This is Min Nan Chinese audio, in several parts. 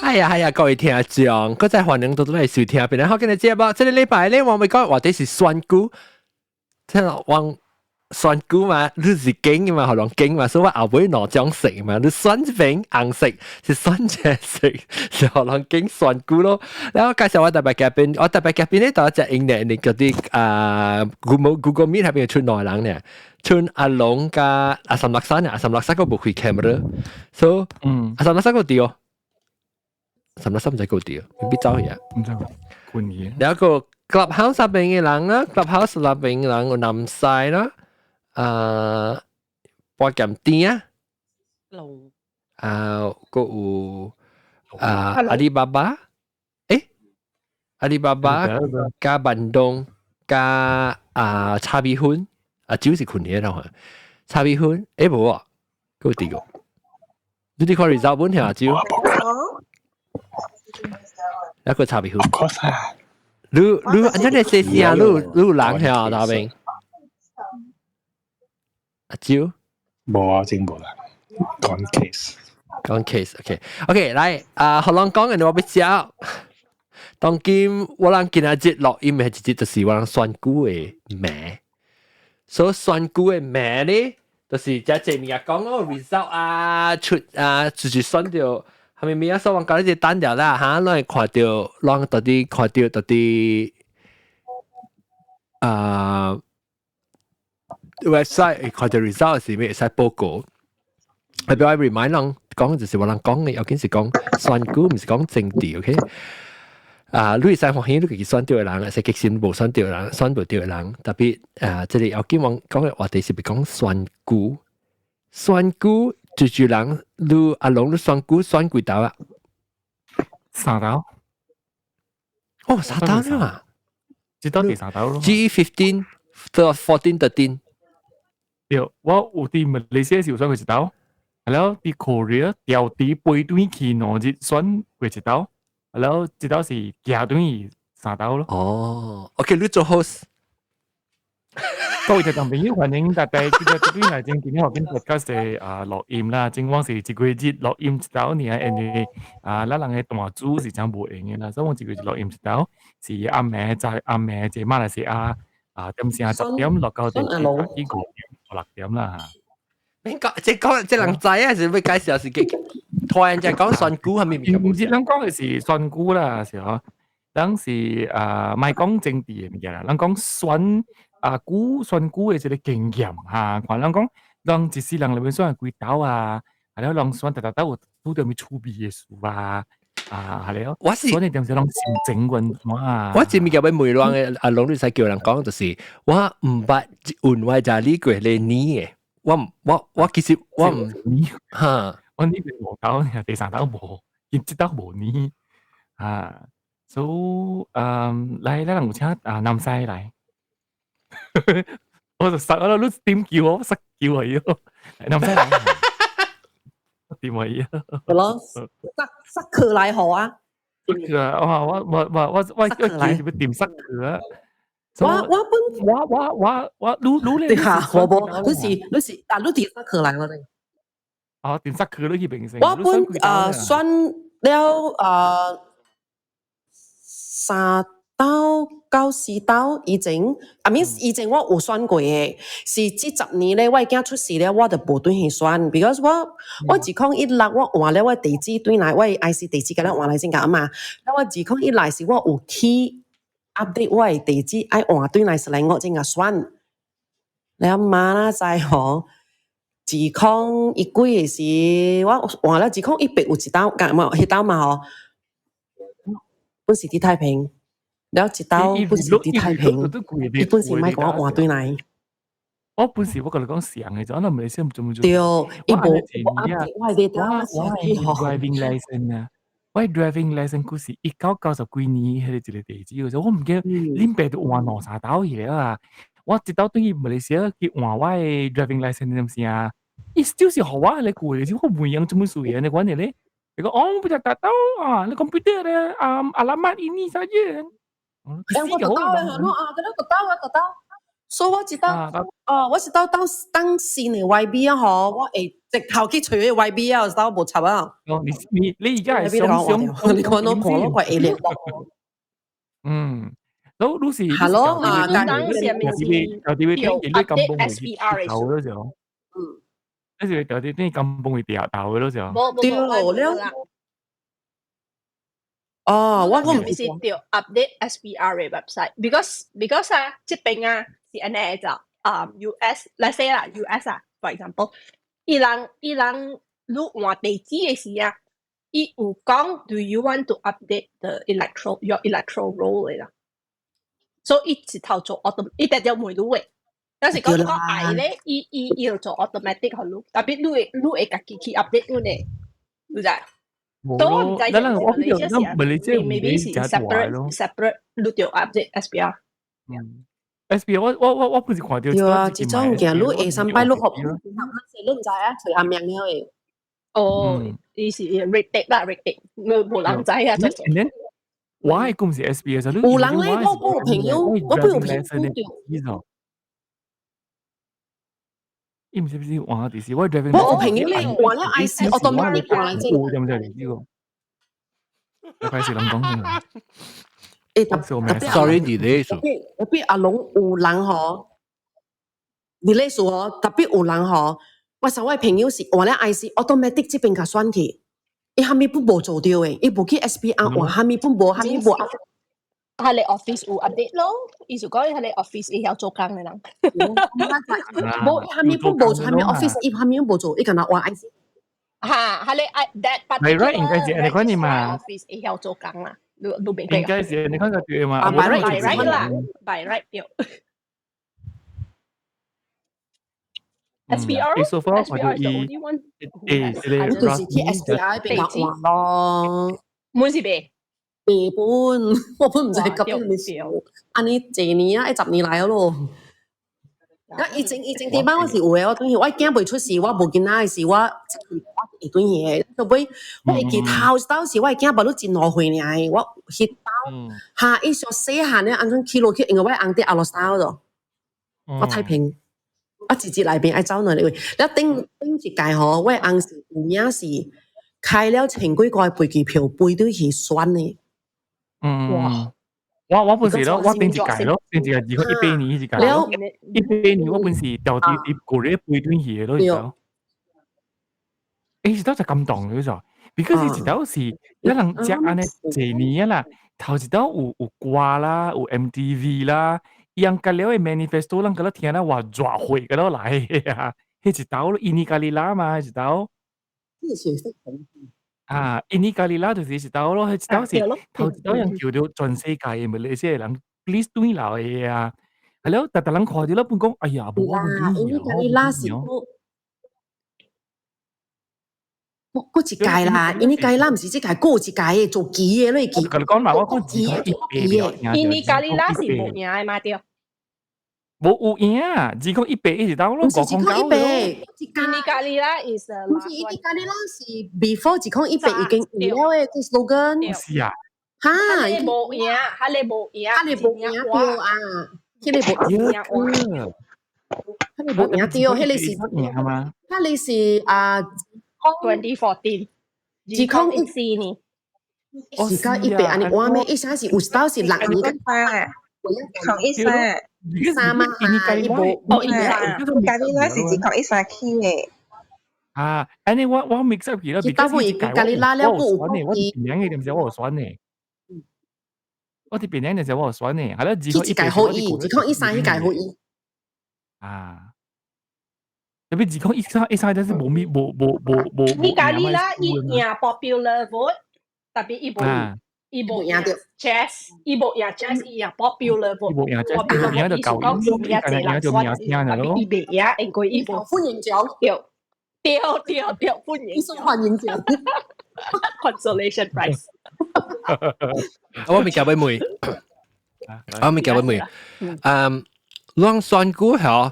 係啊係啊，各位聽眾，閣再歡迎倒轉來收聽，變好今日節目，這個禮拜咧，我咪講話題是選舉，聽落往選舉嘛，你是金嘅嘛，予人揀嘛，所以我後尾兩種色嘛，你選一邊紅色，是選這色，是予人揀選舉咯。然後介紹我特別嘉賓，我特別嘉賓咧，就隻英呢，你嗰啲啊 Google Meet 入邊出兩人呢，出阿龍加阿三六三呢，阿三六三個無開 camera，so 阿三六三個佇哦。三六三唔知個佇，未必走去啊。唔知關嘢。然後個 Clubhouse 入邊嘅人啦，Clubhouse 入邊嘅人有南西啦，啊，波劍店啊，啊，個有啊阿里巴巴，誒，阿里巴巴加板東加啊炒米粉，啊酒是困嘅啦，炒米粉，誒無啊，個佇個，你哋看 result 本聽阿酒。一個炒米粉。 Of course 啊！你你按陣你試試啊，你你有人聽那邊？阿蕉？無啊，真無啦。講 case，講 case，OK，OK，來啊，予人講嘅我欲食。當今我人今仔日錄音嘅一日就是我人選舉嘅暝，所以選舉嘅暝咧，就是這濟物件講哦，result 啊出啊，就是選著。係咪物啊？所以我講你等掉啦嚇，攏會看著，攏到底看著到底啊 website 看著 result 是咩會使報告。特別我 remind 人講就是我人講嘅，要緊是講選舉，毋是講政治，OK？啊，你會使歡喜你家己選著的人，是激心無選著的人，選無著的人。特別啊，這個要緊我講嘅話題是欲講選舉，選舉。就是人，你阿龍你選舉選幾道啊？三道。哦，三道啊！這道第三道咯。 GE 15 到 14 13。對，我有佇馬來西亞時有選過一道，然後佇 Korea 調佇飛轉去兩日選過一道，然後這道是行轉去三道咯。哦，OK，你做 host。各位聽眾朋友，歡迎大家記得這邊來今天我跟 podcast 的啊錄音啦，正我是一個月錄音一道爾，因為啊，咱人的大主是真無閒的啦，所以我一個月錄音一道，是暗暝在暗暝在馬來西亞啊點聲10點落到第二五點6點啦嚇。免講，這講這人知啊，是欲介紹是給突然間講選舉係咪？毋是，咱講的是選舉啦，是嗬，咱是啊，莫講政治的物件啦，咱講選。啊，股選舉的這個經驗哈，看人講，人一世人裏面選幾道啊，係了，人選逐逐道有拄著物趣味的事啊，啊係了，我是選的點是攏心情溫暖啊。我這物件欲問人的，阿龍你使叫人講，就是我毋捌問我家你過咧年的，我其實我毋哈，我呢邊無道，第三道無，伊這道無呢，啊，所以嗯，來，咱人有請啊南西來。我就實我你點叫我實叫佢咯，南西來，點佢啊？係咯，塞塞佢來好啊！啊！我我我我我我叫佢點塞佢啊！我我本我我我我擼擼咧，嚇我無，你是你是啊，你點塞佢來我哋？哦，點塞佢你去平成？我本啊選了啊三道到四道以前，啊免以前我有選過的，是這10年咧，我的囝出世了，我就無轉去選，because 我我2016我換了我地址轉來，我的 IC 地址共咱換來先甲嘛，了我2016時我有去 update 我的地址，愛換轉來是來我先共選，了媽仔知吼，2019的時，我換了2018有一道，甲嘛，彼道嘛吼，本是佇太平。了一道本是佇太平，伊本是莫共我換轉來。我本時我共你講上嘅，就可能馬來西亞做唔做？對，伊無 update 我的我我 driving license 啊，我 driving license 佢是1990幾年彼個一個地址，我毋記得恁爸都換兩三道去了啊。我一道轉去馬來西亞去換我的 driving license 陣時啊，伊就是予我彼個舊的，我袂用這麼事嘅，你講的咧？伊講哦，不就達到啊，你 komputer 的啊，alamat ini saja。欸，我就到啊，我啊，我就到，我就到。所以我知道，哦，我是到到當新的 YB 啊，嗬，我會直頭去揣個 YB 啊，到無插啊。哦，你而家係想想，你看我看我個 A 聯。嗯，都你是係咯啊，但係有啲有啲會聽見你金崩會頭嗰時候，嗯，一時有啲啲金崩會掉頭嗰時候。對了。哦，我唔是對 update SPR 嘅 website，because 啊，這邊啊是按呢就啊 US，let's say 啦 US 啊，for example，伊人你換地址嘅時啊，伊有講 do you want to update the electoral your electoral roll 嘅啦，所以伊一頭做 auto，伊直接問你嘅，但是講講愛咧，伊要做 automatic 予你，特別你會家己去 update 你咧，你知？都唔知。咱我比較咱唔理這 maybe 是 separate，你就 update SPR。嗯，SPR 我不是看到。對啊，這種件你下三擺你學，你唔知啊，隨下命了嘅。哦，伊是 red tape 啦，red tape，無無人知啊。我係講是 SPR，有人咧，我有朋友，我不有朋友。伊毋是不是換就是我 driving 我有朋友咧換了 IC，automatic 換來這。有點知呢個？我開始諗講先啦。欸，特別 sorry delay 數。特別阿龍有人嗬，delay 數嗬，特別有人嗬，我上我朋友是換了 IC automatic 這邊共選去，伊啥物本無做著的，伊無去 SPR 換，啥物本無，啥物無。係你 office 有 update 咯，意思講係你 office 會曉做工嘅人。無，啥物本無做，啥物 office 伊啥物無做，伊干焦換 IC。嚇，係你 that 係 right 應該是你看你嘛，office 會曉做工啦，你明白？應該是你看個對嘛？啊，by right by right 啦，by right 對。SPR ，so far 我就伊誒，這個就是去 SPR 邊度換咯。滿是白。白本，我本毋知急邊咩事。按呢一年啊，10年來咯。啊，以前啲班我是有的，我等於我囝未出世，我無囡仔的時，我我會轉去的。到尾我會記頭一道是我的囝無你真5歲爾，我彼道哈，伊上細漢咧，按怎去落去，因為我翁佇後落山咯，我太平，我直接內邊愛走兩個位。了頂頂一屆吼，我翁是有影是開了千幾塊飛機票飛轉去選的。嗯，哇！我本是咯，我頂一屆咯，頂一屆2018年一屆咯，一八年我本是調啲啲過嚟飛轉去的咯，就，欸，是倒就感動嘅就，because 一道是一人食按呢濟年啊啦，頭一道有歌啦，有 MTV 啦，伊人甲了的 manifesto，人甲了聽了話熱血甲了來啊，彼一道印尼咖喱拉嘛，彼一道。啊，印尼咖喱拉就是一道咯，彼一道是頭一道人叫著全世界的馬來西亞人 please 轉來的啊，係了，逐逐人看著了本講，哎呀，無我本印尼咖喱拉是閣一屆啦，印尼咖喱拉毋是這屆，閣有一屆的做旗的，你會記？我共你講嘛，我講201印尼咖喱拉是無贏的嘛對？無有贏啊，2018一直到咯，毋是2018，印尼咖喱拉 is 毋是印尼咖喱拉是 before 2018已經有了的這 slogan。是啊。哈，彼个無贏，彼个無贏，彼个無贏對啊，彼個無贏，彼個無贏對，彼個是贏嘛？彼個是啊，2014，2014年，是到一八按呢換咩？伊啥是有當是6年個2013， 三嘛，伊無，哦，13，咖喱拉是2013起的。啊，按呢我 mix up 去啦，大部分咖喱拉了我有選的，我佇檳城的時我有選的，我佇檳城的時我有選的，係啦，2018一屆好伊，2013彼屆好伊。啊，特別2013真是無咪無無無無。你咖喱拉伊贏 popular vote，特別伊無伊無贏 chess，伊無贏 chess，伊贏 popular vote。伊無贏 chess，伊贏就舊，伊贏就名聲了咯。伊袂贏，因為伊無歡迎獎。對對對對，歡迎歡迎獎，consolation prize。我未交俾妹，我未交俾妹。嗯，攏選股嗬，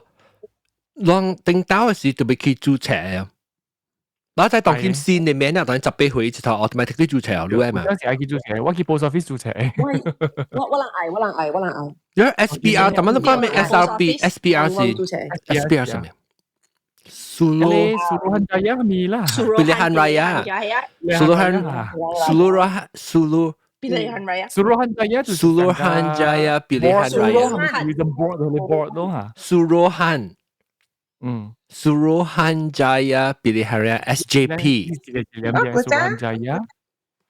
攏頂到的時特別去註冊啊。我在當今新嘅名啊，當18歲一頭 automatically 註冊你嘛。有時愛去註冊，我去 post office 註冊。我我人愛，我人愛，我人愛。有 SPR，但係你講咩 SRB、SPR 是 SPR 什麼？Sulu Suruhanjaya 咪啦，Pilihan Raya Suluhan Suluhan Sulu Pilihan Raya Suruhanjaya Suruhanjaya Pilihan Raya board board 咯嚇 Suruhan Suruhanjaya Pilihan Raya SJP Suruhanjaya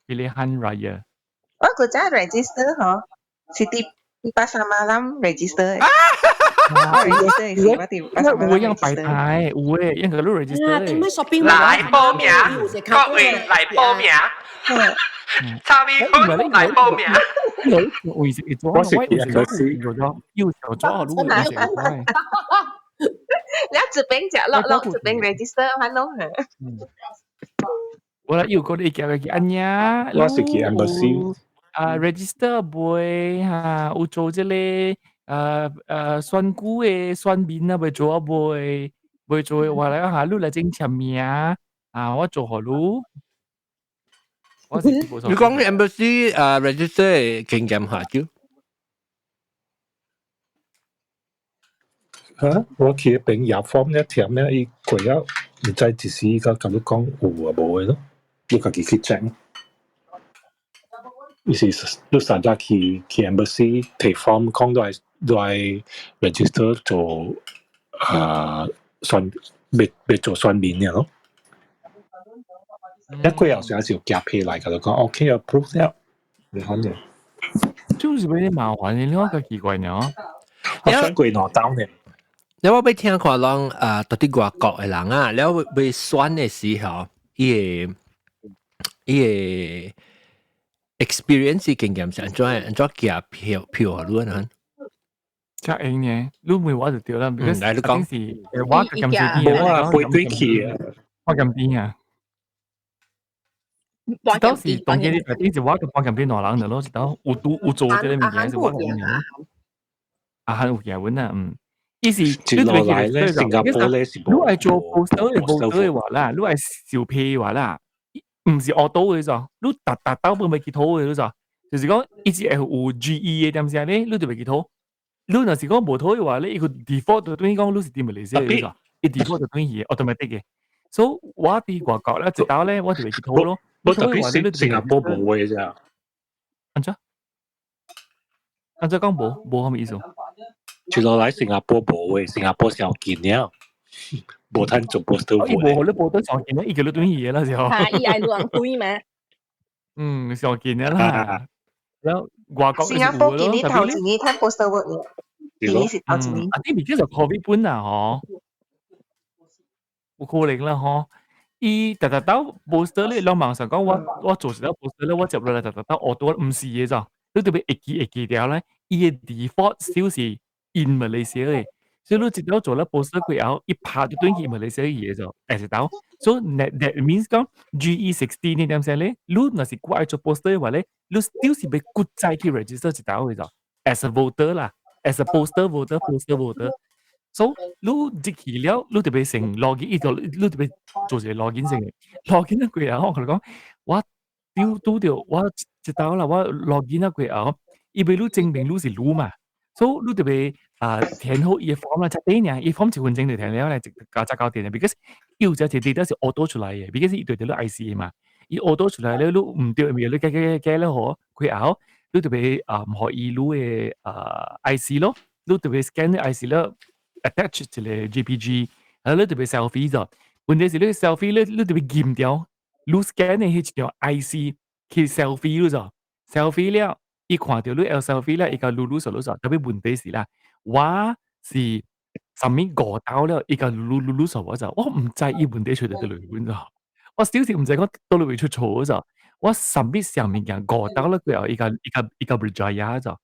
Pilihan Raya。 我古早 register 嗬，是佇 pasar malam register。 register 是我佇 pasar malam。 有樣擺牌，有誒，應該都 register。 shopping 來報名，各位來報名。炒米粉來報名。為是做，我是我是做，要做做，如果有時你這邊食落落，這邊 register 還攏。我來又過你叫佢按呀，我是去 embassy。啊，register 袂哈，有做這個選舉的選民啊，袂做啊袂，袂做的話咧嚇，你來整簽名啊，我做予你。你講 embassy register 經驗下就？嚇！我去嗰邊入 form 一填咧，伊過了，唔知一時伊個共你講有啊無的咯，你家己去 check。伊是你實在去 embassy 提 form 講都愛 register 做選欲做選民嘅咯。一過後時是有夾批來，共你講 OK approve 了，你可能。就是有點麻煩，你看個奇怪呢。我選過兩道呢。你我欲聽看人啊，到佇外國的人啊，了欲選的時候，伊個 experience 經驗是按怎按怎寄票予你啊？真用呢，你問我就對啦，來你講是我咁時無啊，背對去啊，我咁邊啊。當時當今你是我跟半咁邊兩人的咯，是當有拄有做這個物件是我咁樣。阿漢有寄阮啊，嗯。意思你落來咧，新加坡咧是你愛做 poster 的 voter 的話啦，你愛售票的話啦，毋是 auto 的咋，你逐逐兜本欲去討的，你咋？就是講伊只會有 GE 的點聲咧，你就袂去討。你若是講無討的話咧，伊個 default 就等於講你是佇馬來西亞的咋，伊 default 就等於 automatic 的。所以我佇外國咧，一兜咧，我就袂去討咯。我特別新加坡無的咋？按怎？按怎講無？無啥物意思？就落來新加坡無的，新加坡上緊了，無通做 poster。伊無予你 poster 上緊咧，伊叫你轉去的啦，就。嚇！伊愛人對咩？嗯，上緊的啦。然後外國新加坡今年頭一年趁 poster vote，今年是頭一年。啊，啲物件就 COVID 本啊，嗬，有可能啦，嗬。伊逐逐兜 poster 咧，攏網上講我做一個 poster 咧，我接落來逐逐兜學到毋是的咋，你特別會記會記掉咧，伊的 default 就是 in Malaysia 的，所以你一到做了 poster 過後，一拍就轉去 Malaysia 的就會一兜。所以 that means 講 GE 60 呢點聲咧，你若是閣愛做 poster 的話咧，你 still 是欲閣再去 register 一兜的就，as a voter 啦，as a poster voter，poster voter。所以你入去了，你就欲先 login，伊就你就欲做一個 login 先的，login 了過後，我共你講，我拄拄著我一兜啦，我 login 了過後，伊欲你證明你是你嘛，所以你就欲填好伊的 form 啦，才短爾，伊 form 一分鐘就填了咧，就才搞掂的，because 伊有只一 data 是 auto 出來的，because 伊對著你 IC 嘛，伊 auto 出來了，你毋對的物你改改改改了吼，過後你就欲予伊你的IC 咯，你就欲 scan 你 IC 了，attach 一個 JPG，啊你就欲 selfie 咗，問題是你 selfie 你就欲撳掉，你 scan 的彼一張 IC 去 selfie 你咗，selfie 了，伊看著你會 selfie 了，伊共擼擼數擼數，特別問題是啦，我是啥物五兜了，伊共擼擼擼數我就，我毋知伊問題出佇佗落本咗，我小時毋知講佗落會出錯咗，我 submit 上物件五兜了過後，伊共 berjaya 咗，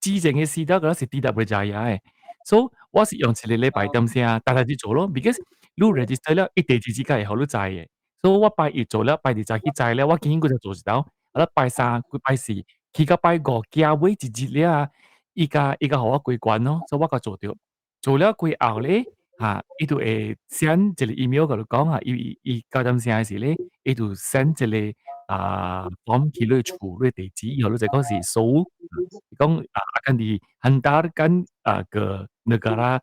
之前的時代嗰是 tidak berjaya 的。所以我是用一個禮拜點聲，逐日去做咯，because 你 register 了，伊第二日才會予你知的。所以我拜一做了，拜二早起知了，我今日閣再做一道，啊拜三、拜四，去到拜五，行尾一日了，伊共予我過關咯，所以我共做著，做了過後咧，嚇，伊就會 send 一個 email 共你講啊，伊伊九點聲時咧，伊就 send 一個啊 form 去你厝你地址，以後你就講是收，講啊 akan dihantarkan 啊 ke negara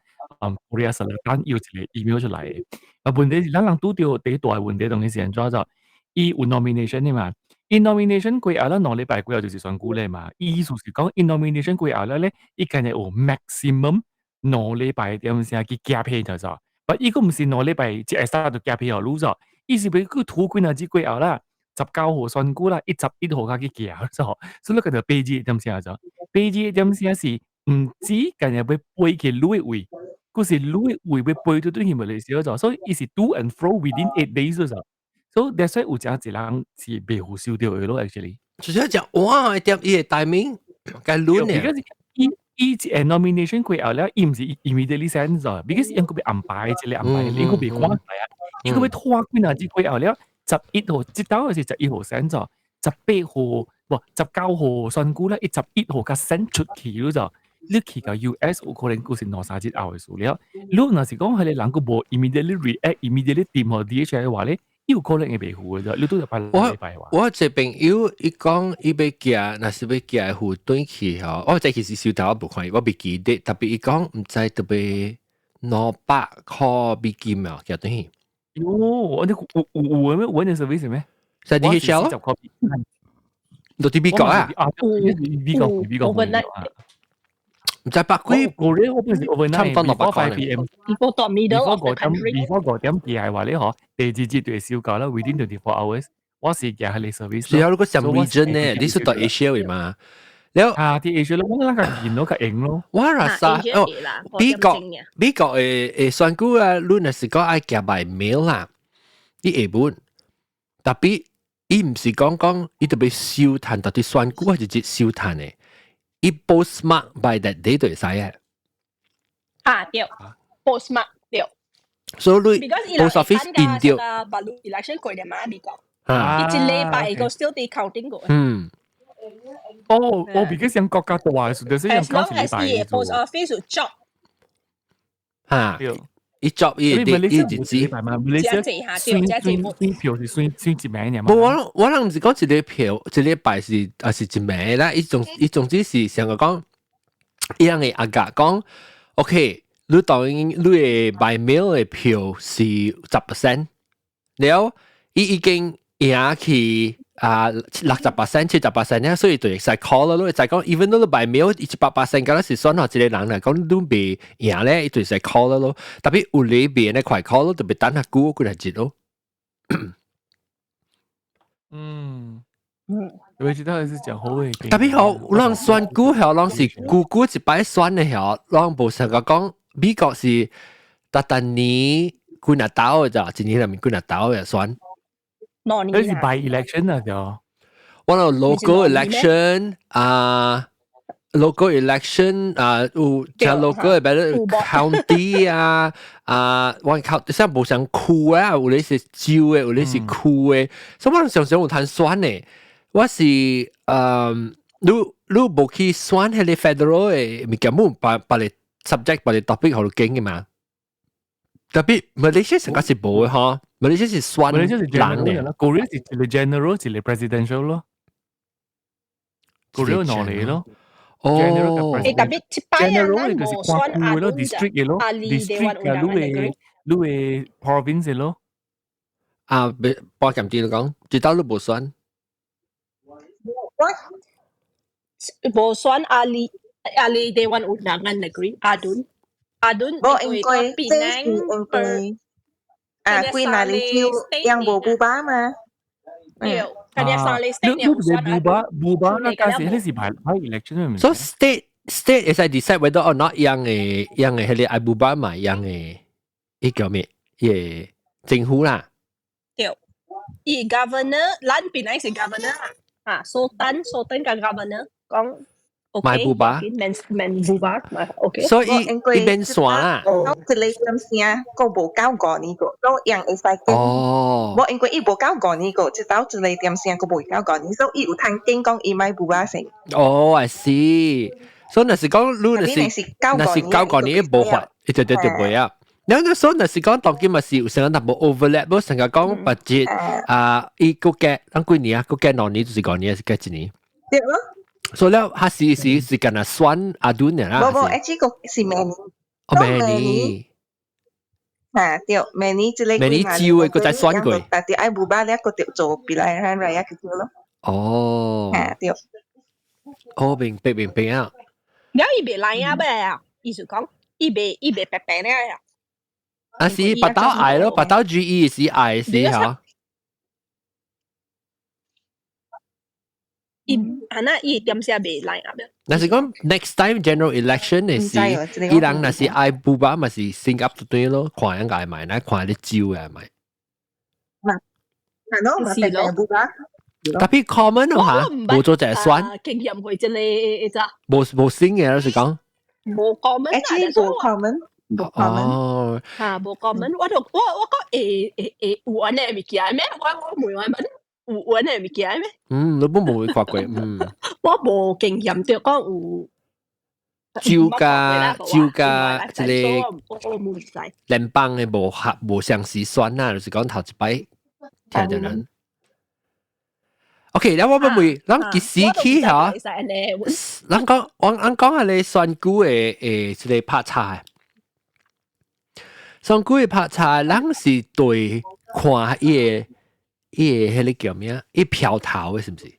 Korea Selatan 有一個 email 出來的。啊，問題是咱人拄著第一大問題當然是按怎做？伊有 nomination 的嘛，伊 nomination 過後咧，2禮拜過後就是選舉咧嘛。意思是講，伊 nomination 過後咧，伊今日有 maximum 2禮拜點聲去寄票就做。但伊閣毋是2禮拜一下 start 就寄票予你做，伊是欲去拖幾若日過後啦，19號選舉啦，伊11號才去寄做。所以你講著8日點聲做，8日點聲是毋止今日欲飛去你的位，閣是你的位欲飛到轉去馬來西亞做，所以伊是 to and fro within 8 days 做。所以 that's why 有誠濟人是袂予收著的咯，actually。就是講哇，點伊個 timing 該輪呢？ Because 伊伊一個 nomination 過後咧，伊毋是 immediately send 咗，because 伊閣欲安排一個安排，伊閣袂趕來啊，伊閣欲拖幾若日過後了，11號，這兜是十一號 send 咗，18號無19號選舉咧，伊十一號才 send 出去咯就，你去到 US 有可能閣是兩三日後的事了。你若是講彼個人閣無 immediately react，immediately 掂予 DHL 的話咧，伊有可能會袂赴的啫，你拄著拜禮拜話。我一個朋友伊講伊欲寄，若是欲寄赴轉去吼，我這其實收頭我無看伊，我袂記得。特別伊講毋知特別200塊美金啊，寄轉去。喲，我你有有有咩有呢 service 咩？在 DHL 40塊到佇美國啊？啊，美國美國 overnight 毋知百幾，個咧我本是 overnight，差唔多200塊。 5 PM。 Before 到 middle of the 5點 country。 before 5點寄的話咧，嗬，第二日就會收到啦，within 24 hours。我是寄彼個 service。是啊，如果上 region 咧，你是到 Asia 的嘛？了啊，佇 Asia 咯，我那個見咯，較用咯。我若啥哦，美國美國的的選舉啊，你若是講愛寄 by mail 啦，伊會本，特別伊毋是講講伊特別收攤，到底選舉還是直收攤的，伊 postmark by that day 就會使嘅。啊對，postmark 對。所以你 post office 印著。 Baru election 過了嘛，美國。啊。伊一禮拜個 still 佇 counting 過。哦，我比較像國家大嘅，就是像 As long as 伊 post office 有 job。哈。伊 job 伊伊日子。這濟下對，這濟選票是選選一名爾無，我我人毋是講一個票，一禮拜是還是一名啦。伊總伊總之是上個講，伊人會阿甲講，OK，你當然你的 by mail 的票是10%，了伊已經贏去啊60%、70% 咧，所以就會使 call 咯。你會使講，even though 你 by mail 100%，敢若是選予一個人來講，你袂贏咧，伊就會使 call 咯。特別有裏邊咧快 call 咯，特別等下久幾日咯。我知道是講好嘅。特別好，咱選舉吼，攏是久久一擺選的吼，攏無成個講美國是逐逐年幾若兜的咋，一年內面幾若兜的選。那是 by election 啊，就。我有 local election 啊，local election 啊，有像 local 的，比如 county 啊，啊，我靠，像無像區啊，有咧是州的，有咧是區的，所以我常常有通選的。我是你你無去選彼個 federal 的物件，無別別個 subject 別個 topic 予你揀的嘛。特別馬來西亞成個是無的吼，馬來西亞是選馬來西亞是人的。 Korea 是一個 general，一個 presidential 咯。Korea 兩個咯。哦，欸，特別這擺啊，咱無選阿咯，district 的咯，district 加你的你的 province 的咯。啊，別報檢啲你講，知道你無選。我無選ahli ahli Dewan Undangan Negeri ADUN ADUN 無因為這是因為啊，幾若年票樣無 bubar 嘛。對，佢哋三個 state 你你 bubar bubar 那家是彼是 by election 所以 state state 會使 decide whether or not 樣的樣的彼個愛 bubar 嘛，樣的伊叫咩？伊個政府啦。對，伊 governor，咱本來是 governor 啊，Sultan Sultan 佮 governor 講。買 bubar，免免 bubar，OK。所以伊免選啦。一個點聲，閣無夠5年個，都樣會使揀。哦。無因為伊無夠五年個，這兜一個點聲閣無夠五年，所以伊有通揀講伊莫 bubar 先。哦，I see。所以若是講你若是若是夠五年伊無法，伊就就就袂啊。你那所以若是講當今嘛是有成個淡薄 overlap，無成個講別節啊，伊個隔咱幾年啊，個隔兩年就是5年，還是隔一年？對咯。所以了，他是是是干那選阿敦的啦。無無，這個是明年。哦，明年。嚇對，明年這個明年招的，閣再選過。但係愛無把了，閣著做 pilihan raya 去做咯。哦。嚇對。哦，明白明白啊。了伊袂來啊，咩啊？意思講，伊袂白白了啊。啊是白刀愛咯，白刀 GE 是愛是嚇。伊啊那伊點寫袂來啊？若是講 next time general election 的時，伊人若是愛布巴嘛是升級就對咯，看人愛買，那看你招愛買。係咯，嘛白白布巴。 Tapi common 咯嚇，無做就係選。經驗過真係咋？無無新嘅，就是講。無 common 啊，無 common。哦，嚇，無 common，我就我我講會會會有按呢物件咩？我我問我問有按呢物件咩？嗯，你本無會看過，嗯。我無經驗著講有。州加州加這個我冇知。聯邦的無合無相時選啊，就是講頭一擺聽著人。OK，แล้ว我問問，咱幾時起嚇？咱講我咱講下你選舉的誒，這個拍叉。選舉的拍叉，咱是對看伊個伊個彼个叫咩？伊票頭的，是毋是？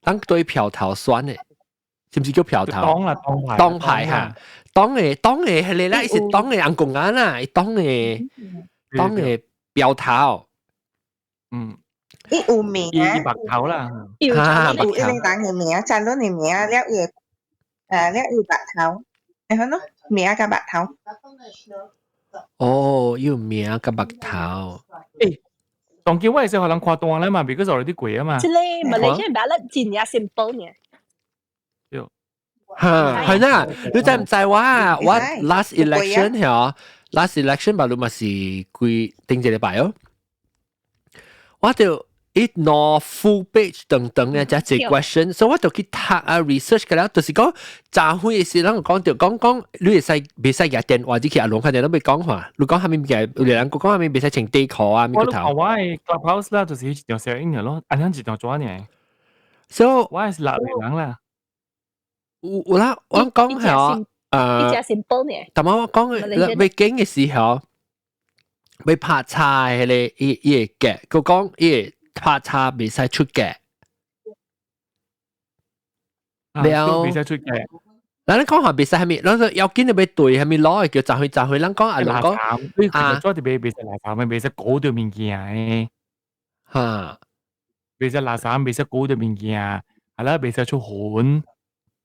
咱對票頭選的，是毋是叫票頭？黨啦，黨牌。黨牌哈，黨的黨的彼个啦，伊是黨的紅公安啦，伊黨的黨的標頭。嗯。伊有名，伊白頭啦，有一個人的名，查論的名，了伊了伊白頭，會好咯，名佮白頭。哦，有名佮白頭。欸，當今我會使予人看單咧嘛，because already 過啊嘛。這個 Malaysian ballot 真正 simple 呢。對。嚇，係啦，你知毋知我我 last election 嚇，last election 吧，你嘛是幾頂一禮拜哦。我就伊攞 full page 等等咧，才一 question，所以我就去讀啊 research 個了，就是講早會時人講著講講，你會使袂使舉電話入去阿龍，看見攏欲講話，你講啥物物件，有人講啥物袂使穿短褲啊，物我看我的 Clubhouse 啦，就是一條小影嘅咯，按樣一條紙呢。所以我是六個人啦。有有啦，我講係一隻 simple 呢。但我講嘅，欲揀嘅時候，欲拍叉彼个伊伊會格，佢講伊會拍叉袂使出格。了袂使出格。咱你講下袂使啥物，咱說要緊你欲對啥物攞叫十歲十歲，咱講啊，人講啊，做佇袂袂使垃圾，咪袂使搞著物件的。哈，袂使垃圾，袂使搞著物件，係啦，袂使出汗，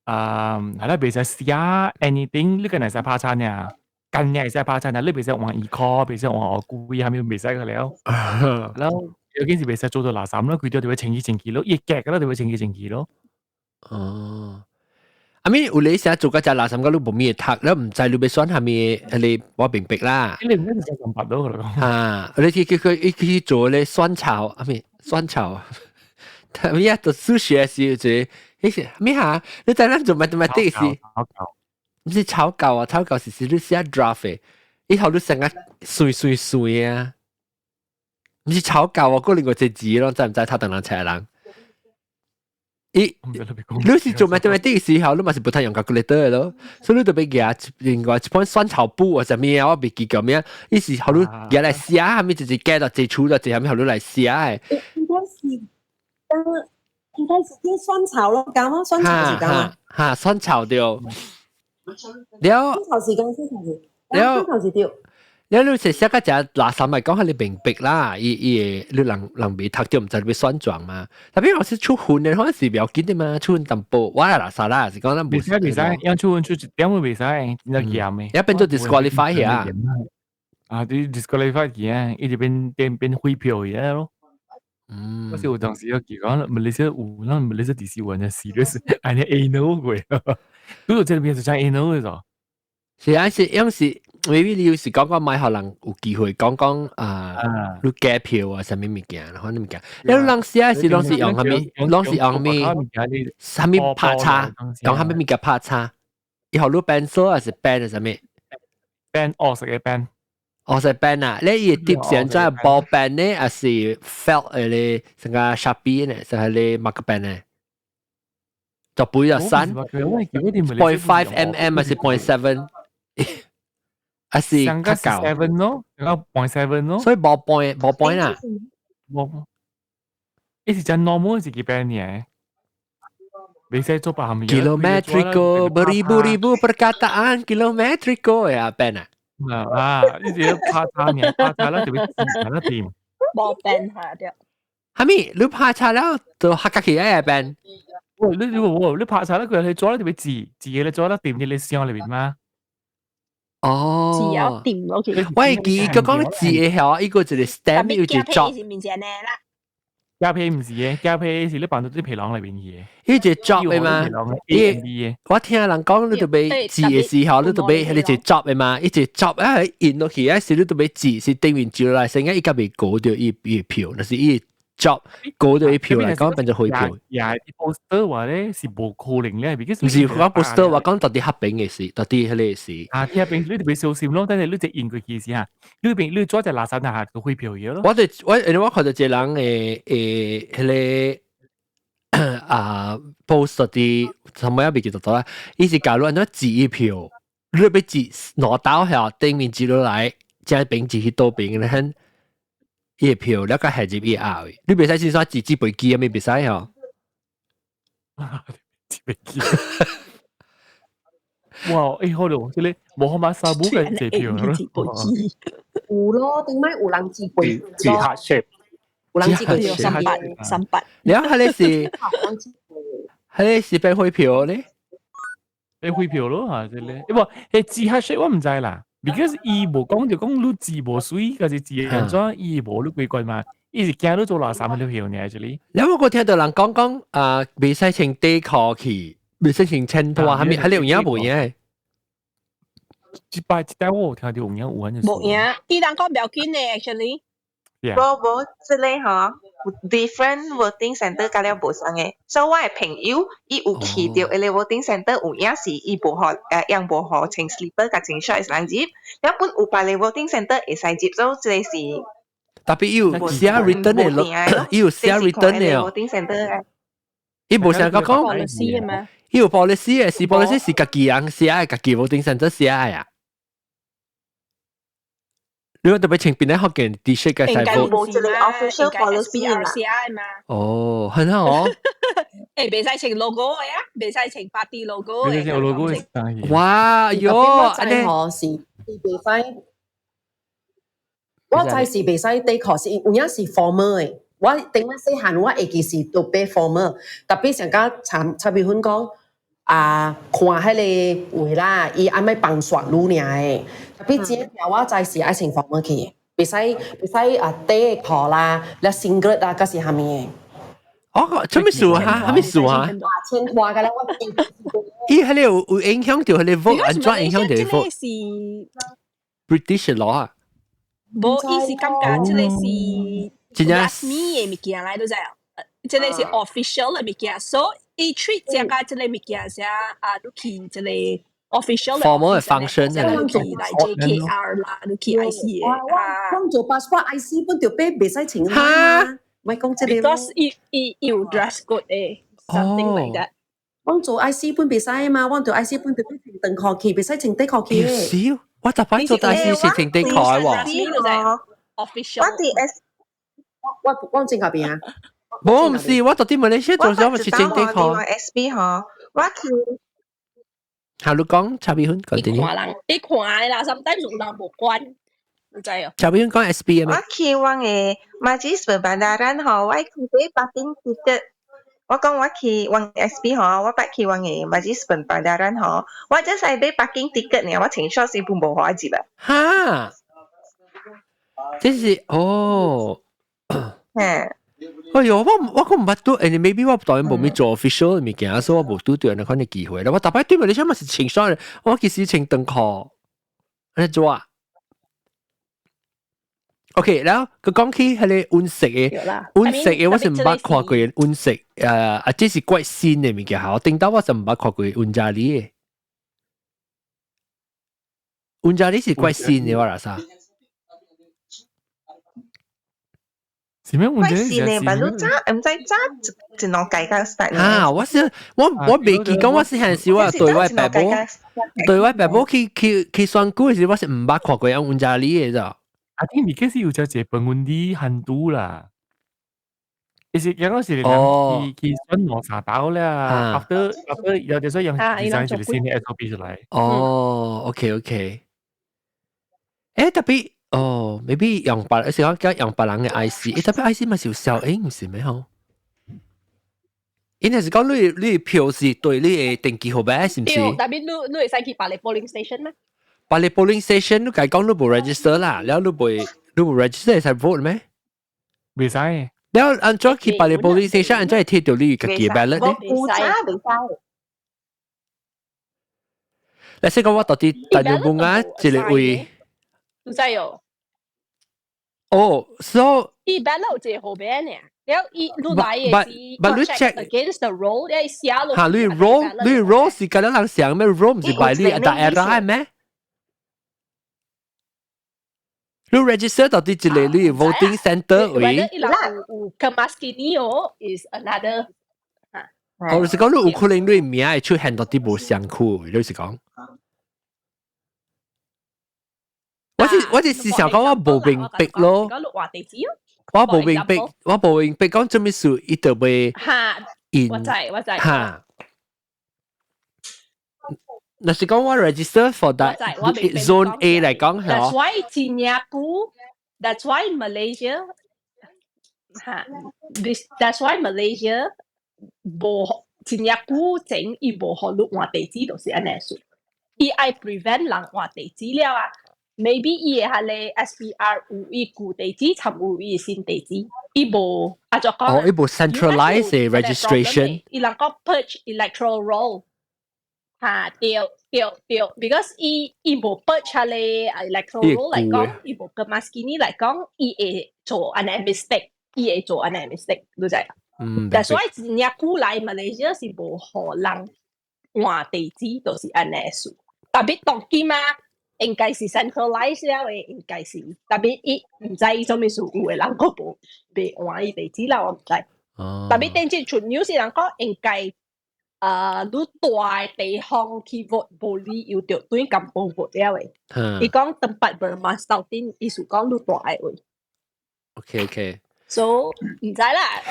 啊，係啦，袂使寫 anything，你個會使拍叉呢？近日會使拍叉呢？你袂使換衣褲，袂使換學龜，啥物袂使個了。然後要緊是袂使做到垃圾咯，佢都就會清氣清氣咯，一夾個咯就會清氣清氣咯。哦。I mean 有你成做個隻垃圾個，你無咩讀，你毋知你欲選啥物，你我明白啦。你唔使咁白咯，佢講。啊，你去去去去做咧選草，I mean 選草，咩啊？讀數學時就彼咩哈？你知咱做 mathematics 是？毋是草稿啊，草稿是是你寫 draft 的，以後你成個算算算啊，毋是草稿啊，嗰另外一個字咯，知毋知？頭等人請人。伊，你是做 mathematics 時候，你嘛是不太用 calculator 的咯，所以你就欲舉另外一本選草簿或者咩啊，我袂記叫咩，伊是予你舉來寫，啥物就是加到這處到這啥物予你來寫的。應該是，應該是叫選草咯，講咯，選草時間啊。哈，選草對。了。選草時間，選草時。了。選草時對。了你是寫個隻垃圾咪講係你明白啦，伊伊會你人人未讀著，毋知你欲選狀嘛。Tapi 我是出分的，可能是袂要緊的嘛，出分淡薄，我係垃圾啦，是講咱袂使袂使，因出分出一點都袂使，真嚴的。一變做 disqualify 啊。啊，啲 disqualify 去啊，伊就變變變廢票去咯。嗯。我是有當時有記講，馬來西亞有，咱馬來西亞第四完全 serious，按呢 anal 過，嗰度這邊就真 anal 的咗。是啊，是因是。maybe 你有時講講買予人有機會講講啊，你假票啊，啥物物件，反正物件。你人寫是攏是用啥物？攏是用啥物？啥物拍叉？用啥物物件拍叉？伊予你 pencil 還是 pen 還是啥物？pen 哦，食個 pen。烏色 pen 啊，你伊 tip 是按怎 ball pen 呢，還是 felt 的咧，成個 Sharpie 呢，成個咧 marker pen 呢？就背就三 0.5 mm 還是 0.7？還是較高？seven 咯，上個 0.7 咯。所以 ball point ball point 啊？冇，伊是真 normal 是幾 pen 嘅？未使做百合 Kilometrico beribu-ribu perkataan kilometrico 呀 pen 啊？啊，呢啲拍叉嘅，拍叉啦，特別字啦掂。冇 pen 下掉。係咪？你拍叉了就黑格起來 pen？喂，你你你拍叉啦，佢係做啦特別字字嘅，你做啦掂啲你箱裏邊嘛？哦，字有掂咯，其實。喂，記佢講字嘅係一個一個 stamp 有一個 job。啦。膠皮唔是嘅，膠皮是你放到啲皮囊裏邊嘅。伊一個 job 嘅嘛？伊我聽人講，你就欲字嘅時候，你就欲係你一個 job 嘅嘛？伊一個 job 啊，印落去啊，時你就欲字是頂面照來，成個伊甲未過掉伊伊票，就是伊 job 過掉伊票來講變做匯票。也係 poster 話咧是無可能咧，唔是講 poster 話講到底合並嘅事，到底彼個事。啊，啲合並你特別小心咯，但係你就印過去時嚇，你邊你做隻垃圾下個匯票嘢咯。我哋我因為我看到一個人誒誒彼個啊 post 啲，什麼也未記得到啦。伊是假如按怎字一票，你欲字攞刀下頂面字落來，正邊字去倒邊咧，很伊個票，了個下入伊後，你袂使先說紙紙飛機啊，咩袂使吼？紙飛機。哇！欸，好咯，這個無好馬沙布嘅借票咯。有咯，頂擺有人紙飛字黑 shape，有人紙飛三八三八。了，彼个是，彼个是變匯票咧？變匯票咯嚇，這個，欸無，彼字黑 shape 我毋知啦。because 伊無講就講你字無媠，還是字按怎，伊無你規矩嘛，伊是驚你做垃圾你票呢，actually。了我閣聽到人講講啊，袂使穿短褲去，袂使穿穿拖，係咪？係你有影無影？一擺一擺我有聽到有影有安尼。無影，伊人講不要緊嘅，actually。無無，這個吼，different voting center 甲了無相嘅，所以我的朋友伊有去到彼個 voting center 有影是伊無予用無予穿 slipper 共穿 short 會使入，了本有別个 voting center 會使入，所以這個是。特別有寫 written 嘅咯，伊有寫 written 嘅哦。 voting center 伊無成個講。 policy 嘅咩？伊有 policy 嘅，是 policy 是家己人寫嘅，家己 voting center 寫嘅啊。你話特別穿邊咧學件 T-shirt 嘅應該師傅。無一個 official policy 啦。哦，很好哦。欸，袂使穿 logo 嘅啊，袂使穿 party logo 嘅。logo 嘅。哇喲，按呢吼是袂使，我知是袂使短褲，是有影是 formal 嘅。我頂擺細漢我會記是都買 formal，特別上甲插插美芬講啊，看彼个話啦，伊按欲幫刷愈爾的。特別這條我知是愛穿 formal 去的，袂使袂使啊短褲啦，了 singlet 啊，閣是蝦米的。哦，做咩事啊？啥物事啊？千拖個咧，我伊彼個有有影響到彼個 vote，按怎影響到 vote？是 British law 啊？無，伊是感覺這个是真正 rasmi 的物件來，都知啊。這个是 official 的物件，所以伊 treat 這個這个物件是啊，你去這個 official formal 的 function 你去來 JKR 啦，你去 IC 我我做 passport IC 本就俾袂使穿哈，咪講這個。 Because 伊伊有 dress code 的，something like that。我做 IC 本袂使嘛，我做 IC 本就俾穿長褲去，袂使穿短褲去。少，我逐擺做 IC 是穿短褲喎。 official。我佇 S，我我正後邊啊。無，毋是，我到佇馬來西亞做時，我是穿短褲。 SB 吼，我去。下你講差別分，講點？你看人，你看啦，sometimes 有人無關，你知哦。差別分講 SB 咩？我去阮的 Majlis Perbandaran 吼，我去買 parking ticket。我講我去阮 SB 吼，我捌去阮的 Majlis Perbandaran 吼，我只使買 parking ticket 爾，我穿 short 是本無予我入啊。哈？這是哦。嗯。哎喲，我我閣毋捌拄，誒，maybe 我當然無咪做 official 物件，所以我無拄著那款的機會啦。我逐擺對面你想嘛是穿 short，我其實穿長褲，按呢做啊。OK，然後佢講起彼个溫色的，溫色的我是毋捌看過溫色，啊，這是怪新的物件哈。我頂到我是毋捌看過溫家里的，溫家里是怪新的我啦啥？是咩問題？是呢，但你早毋知早一兩屆甲 start。啊，我是我未記講，我是係時我對我爸母，對我爸母去選舉時，我是毋捌看過用温家里的咋。啊，啲而家是有只一本問題限度啦。其實有嗰時去選兩三道啦，after 有啲所以用第三一個新的 SOP 出來。哦，OK OK。誒，特別哦，maybe 用別，是講叫用別人嘅 IC，特別 IC 嘛是有效應，是咩吼？應該是講你票是對你嘅登記號碼，是唔是？特別你會使去別个 polling station 咩？別个 polling station 你計講你無 register 啦，了你無 register 會使 vote 咩？袂使。了按怎去別个 polling station，按怎會提著你家己 ballot 咧？有早袂使。你識講我到底大陸本啊，一個位。唔知哦。哦，so 伊 ballot 一個號碼呢？了伊你來的是 but 你 check against the roll，你寫落。嚇，你 roll 你 roll 是咁樣人想咩？roll 唔是擺你打 error 咩？你 register 到底一個你 voting center 位？伊人有 Kemaskini 哦，is another。哦，就是講你有可能你名會出現到底無相符，你是講？我是想講我無明白咯。我無明白，我無明白講做咩事，伊就會嚇，我知我知嚇。若是講我 register for that zone A 來講， That's why 真正久，That's why Malaysia 嚇，this that's why Malaysia 無真正久前伊無予你換地址，就是按呢數。伊愛 prevent 人換地址了啊。maybe 伊會彼个 SPR 有伊舊地址，參有伊新地址，伊無啊就講。哦，伊無 centralize registration。伊人講 purge electoral roll，嚇對對對，because 伊無 purge 彼个 electoral roll 來講，伊無 Kemaskini 來講，伊會做按呢 mistake，伊會做按呢 mistake，你知？嗯。但所以真正久來馬來西亞是無予人換地址，就是按呢數。特別當今啊。應該是 centralize 了的，應該是，特別伊毋知伊做咩事，有的人閣無袂換伊地址啦，我毋知。哦。特別頂次出 news 人講應該，你蹛的地方去 vote 無理由著對甘榜 vote 了的。伊講 tempat bermastautin，意思講你蹛的位。 OK。 So 毋知啦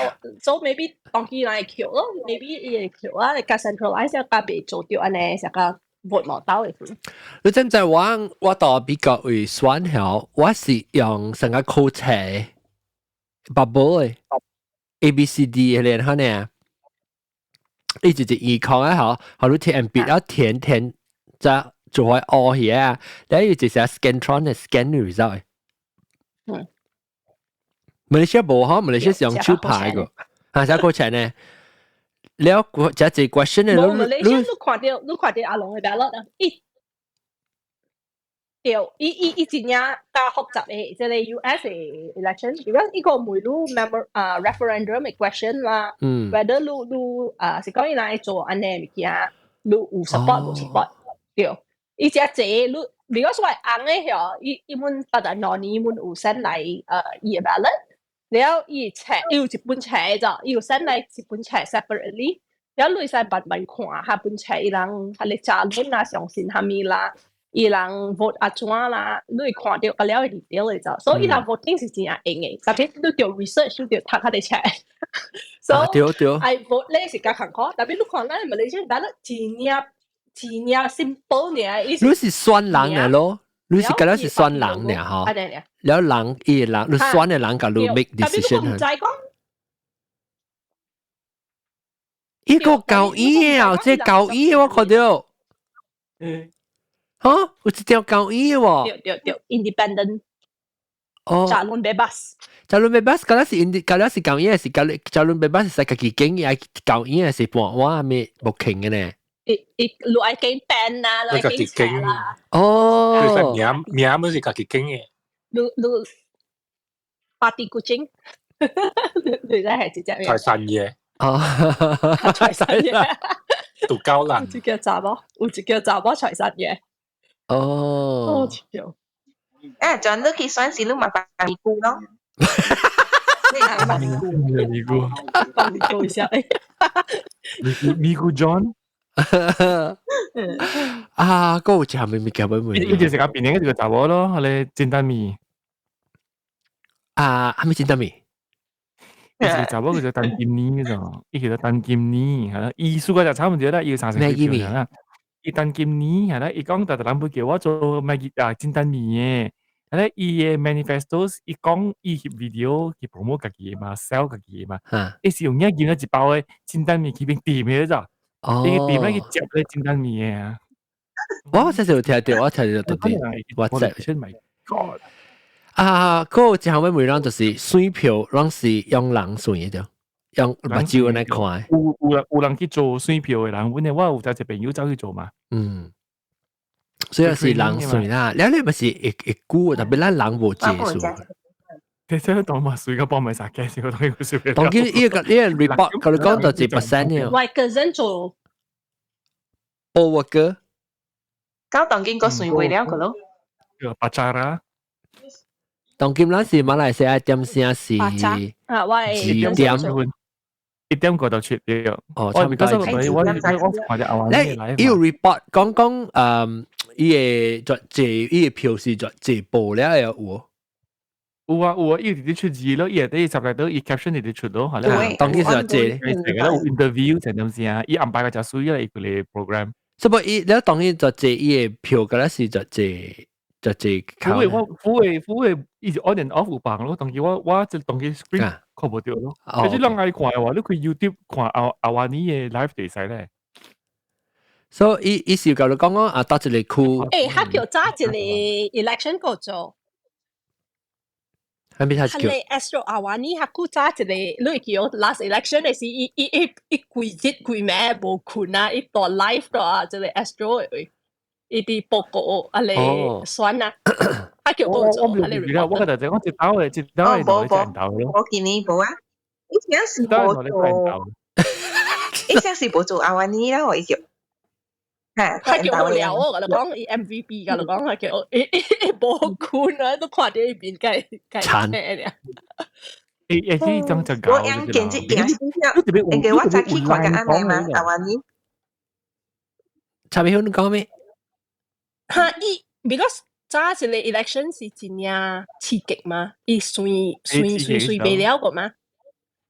，so maybe 當機人會扣咯，maybe 伊會扣啊，較 centralize 較袂做著按呢，成個。vote 無到的。你知唔知我到美國為選票，我是用成個口冊 bubble 的 A B C D 嘅連下呢，一直直二空啊，嗬，好你填筆要填填，再做開學起啊，然後就是 Scantron 的 scan result。馬來西亞無嗬，馬來西亞是用手牌個，啊，寫過錢呢。了，這一 question 咧，無馬來西亞你看著阿龍的 ballot 啊，伊對，伊真正較複雜的，這個 US 的 election，如果伊個問你 member 啊 referendum 的 question 啦，whether 你啊是講伊來做按呢物件，你有 support 無 support，對，伊只濟你，because 我翁的嗬，伊阮八十兩年，阮有 send 來伊的 ballot。了伊冊，伊有一本冊咋，伊有 send 來一本冊 separately，了你會使慢慢看，彼本冊伊人彼个查論啊，相信啥物啦，伊人 vote 按怎啦，你會看著個了會 detail 的咋，所以伊人 voting 是真正用的，特別你著 research，你著讀彼个冊。所以對對愛 vote 咧是較艱苦，特別你看咱馬來西亞 ballot 真正真正 simple 爾，你是選人來咯，你是覺得是選人爾吼？了人伊人，你選的人共你 make decision。特別你毋知講，伊個舊醫啊，這舊醫我看著。嗯。嚇，有一條舊醫喎。對對對，independent。哦。 Calon bebas。 Calon bebas，敢若是 indi，敢若是舊醫，是calon bebas 是家己揀，抑舊醫是半碗咩無傾的呢？伊伊你愛揀 pen 啦，你愛揀冊啦。哦。名名毋是家己揀的。你你 Parti Kucing，你真係直接財神爺。哦，財神爺。獨高人。有一個查某，有一個查某財神爺。哦。哦，笑。啊，陣你去選時，你嘛扮尼姑咯。咪咕，咪咕，講咪咕一下。咪咕咪咕 John。啊，嗰個食咩物件欲問？伊就是較變一個查某咯，彼个煎蛋麵。啊，啥物煎蛋麵？伊是查某叫做陳金妮嗰種，伊叫做陳金妮，係啦，伊輸個就差唔多啦，伊30歲啦。伊陳金妮係啦，伊講逐逐人會叫我做咩啊煎蛋麵嘅，係啦，伊嘅 manifesto 伊講伊翕 video 去 promote 家己嘅嘛，sell 家己嘅嘛，伊是用影見咗一包嘅煎蛋麵去邊店嘅咋，伊店咧去食咧煎蛋麵嘅啊。我真是有聽到，我聽到到底，我真。 My God！啊，嗰個一項欲問咱就是選票，攏是用人選的對，用目睭來看。有人去做選票的人，阮的我有一個朋友走去做嘛。嗯，所以是人選啦，了你咪是會會久，特別咱人無濟數。其實當嘛水個幫咪殺嘅，我當佢選票。當佢呢個 report，佢講到幾 percent 呢？我個人做。哦，我哥。搞當今個選會了個咯。個巴扎啦。當今咱是馬來西亞點聲是啊，我二點 1點過就出了。哦，差唔多。我看著阿你伊有 report 講講，伊个絕濟，伊个票是絕濟報了有無？有啊有啊，伊直直出字咯，伊下底十來多，伊 caption 直直出咯，係啦。當今是絕濟，成個都有 interview 成點先啊？伊安排個真水啦，伊個 program。所以伊你當然絕濟伊个票，敢若是絕濟。就這靠。我會我會伊是 on and off 有放咯，當時我就當時 screen 看無著咯。其實人愛看的話，你開 YouTube 看阿阿瓦尼的 live 就會使咧。所以伊是共你講講啊，佗一个區。欸，他叫早一個 election 過做。係咪他叫？彼个 Astro Awani，他古早一个，你會記得 last election 的時，伊伊伊伊規日規暝無睏啊，伊蹛 live 蹛啊，這个 Astro 的位。伊佇報告啊咧選啊，他叫我做，我我我就講一兜的，一兜的無無無，我見你無啊，以前是無做，以前是無做阿瓦尼啦，我叫，嚇，他叫好了，我共你講，伊 MVP 共你講，他叫伊伊無睏啊，都看著伊面計計慘。欸欸欸，這種就搞我用見這件事，因為我早起看個按呢嘛，阿瓦尼。查明你講咩？哈，伊 because 早一个 election 是真正刺激嘛，伊算算算算袂了個嘛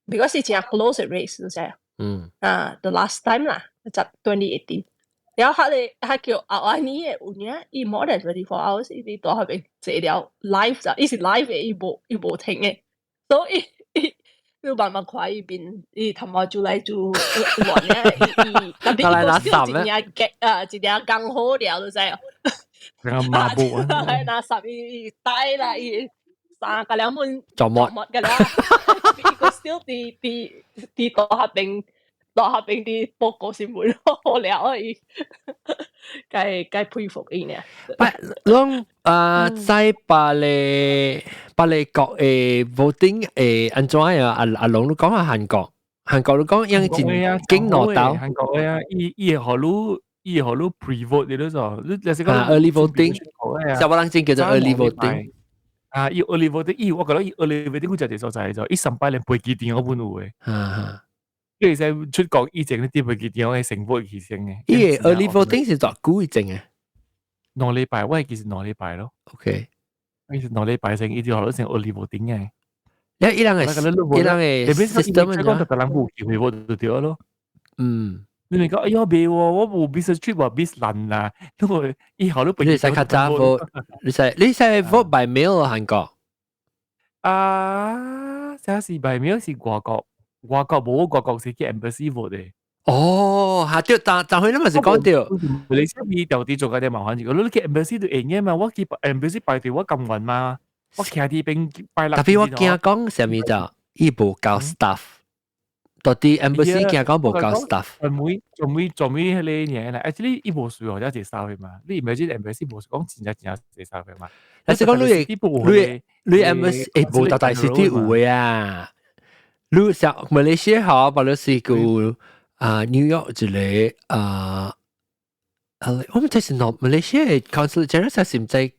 ，because 是真 close race 就是。啊，the last time 啦，就 2018。然後彼个彼叫阿瓦尼的有影，伊 more than 24 hours 伊佇蹛彼邊坐了 live 就，伊是 live 的，伊無停的，所以伊你慢慢看伊面，伊頭毛就來就亂咧，伊特別伊個笑真正激啊，真正剛好了，你知哦。個抹布啊！拿十伊帶啦，伊衫個兩本做乜？乜個了？伊個笑佇佇佇蹛彼邊，蹛彼邊佇報告新聞好了伊，該該佩服伊呢。不，攏啊，在巴黎國的 voting 會按怎啊？阿阿龍你講下韓國，韓國你講樣真經攞到。韓國的啊，伊伊會予你。伊會予你 pre-vote 你都做，你就是講 early voting，小波人真叫做 early voting。啊，伊 early voting，伊我覺得伊 early voting 佢就係所在就，伊上擺連飛機電話本有的。啊，你會使出國以前你佇飛機電話成本去先的。伊个 early voting 是偌久以前的？ 2禮拜，我會記是兩禮拜咯。 OK，伊是兩禮拜先，伊就予你先 early voting 的。你伊人的伊人的 system 講特人無機會 vote 就對咯。你咪講，哎呀，袂喎，我無 business trip 喎，business 難啦。因為以後都你使較早 vote，你使 vote by mail 韓國？啊，這是 by mail 是外國，外國無外國是去 embassy vote 的。哦，嚇對，但但佢你咪是講對。你先伊到底做個啲麻煩事，你去 embassy 就會用嘛，我去 embassy 排隊我甘願嘛，我徛佇邊拜六。特別我驚講啥物就，伊無夠 staff。到底 embassy 驚講無夠 staff。專門專門專門彼个爾啦，actually 伊無需要遮濟 staff 嘛，你 imagine embassy 無是講真正真正濟 staff 嘛？但是講你你你 embassy 欸無大大實啲有的啊，你像馬來西亞好，巴勒斯個啊 New York 一個啊，我們這是喏馬來西亞 consul general 是毋知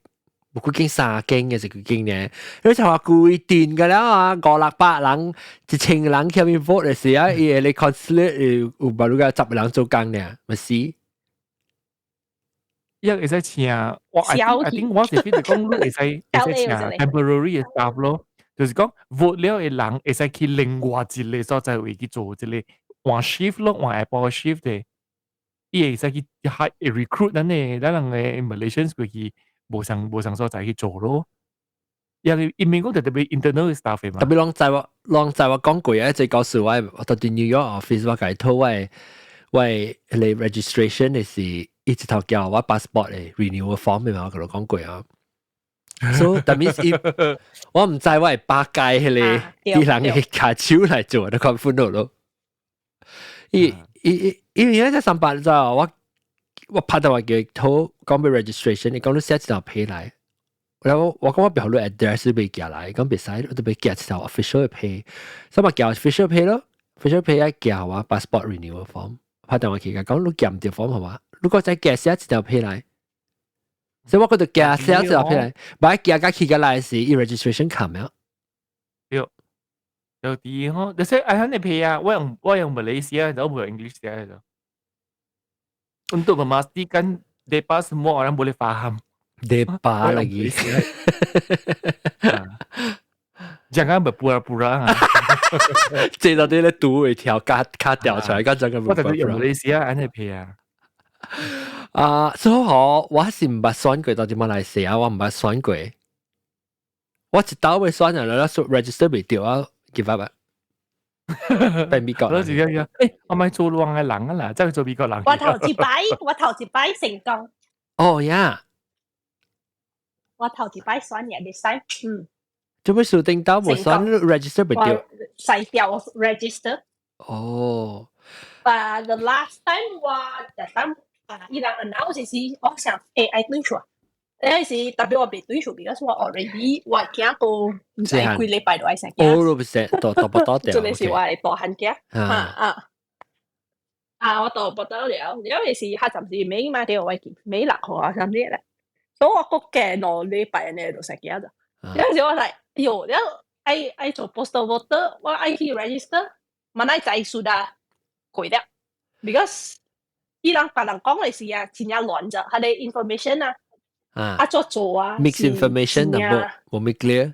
無幾間三間嘅是幾間呢？你就話規定嘅啦啊，五六百人、1000人去面 vote 嘅時啊，伊會 consulate 有把如個10個人做工呢，咪是？伊會使請我，I think 我是 feel 講你會使請 temporary 嘅 staff 咯，就是講 vote 了嘅人會使去另外一個所在位去做一個換 shift 咯，換下晡 shift 嘅，伊會使去 hire recruit 咱人嘅 Malaysians 過去無相所在去做咯。因為伊免講特別 internal staff 嘛。特別攏在我講過啊，這告訴我，我到佇 New York office 我共伊討我嚟 registration 嘅是一直頭叫我 passport 嘅 renewal form 嘛，我共你講過啊。So that means 我毋知我會百屆彼個啲人嘅跤手來做，都看款咯。伊伊因為這三百就我拍到我叫討講欲 registration，伊講你寫一條批來。然後我講我表你 address 欲寄來，講袂使，我都欲寄一條 official 嘅批，所以我寄 official 批咯，official 批愛寄我 passport renewal form，拍電話去講你寄毋著 form 係嘛？如果再寄寫一條批來，所以我嗰度寄寫一條批來，擺寄甲去個來時，伊 registration 冚了。對，有啲吼，你說哎，你批啊，我用馬來西亞，就唔用 English 寫的。Untuk memastikan depa semua orang boleh faham. Depa lagi. Jangan berpura-pura. 這到底咧賭會條卡卡掉出來，講真個我特別用馬來西亞按呢批啊。啊，所以我我是毋捌選過到佇馬來西亞，我毋捌選過。我一刀未選啊，啦，register 袂著啊，give up 啊。變美國人。我是咁樣，欸，我咪做亂嘅人啊啦，真係做美國人。我頭一擺成功。哦呀！我頭一擺選嘢，袂使，嗯。做咩數頂到無選 register 袂著？洗掉 register。哦。 But the last time 我就等啊，伊人 announce 時，我想欸愛轉出，嗰時特別我袂轉出，because 我 already 我驚過毋知幾禮拜就愛生囝。哦，唔識，都都不到掉。真係是我係大漢囝。啊啊啊！我都不得了，因為是佢暫時尾嘛，對我記尾6號啊，啥物咧？所以我閣加2禮拜呢就生囝就。有時我係，喲，了愛愛做 postal voter，我愛去 register，嘛乃知 sudah 過了，because 伊人別人講嘅時啊，真正亂啫，佢哋 information 啊，啊做做啊，mix information 啊，無無 clear，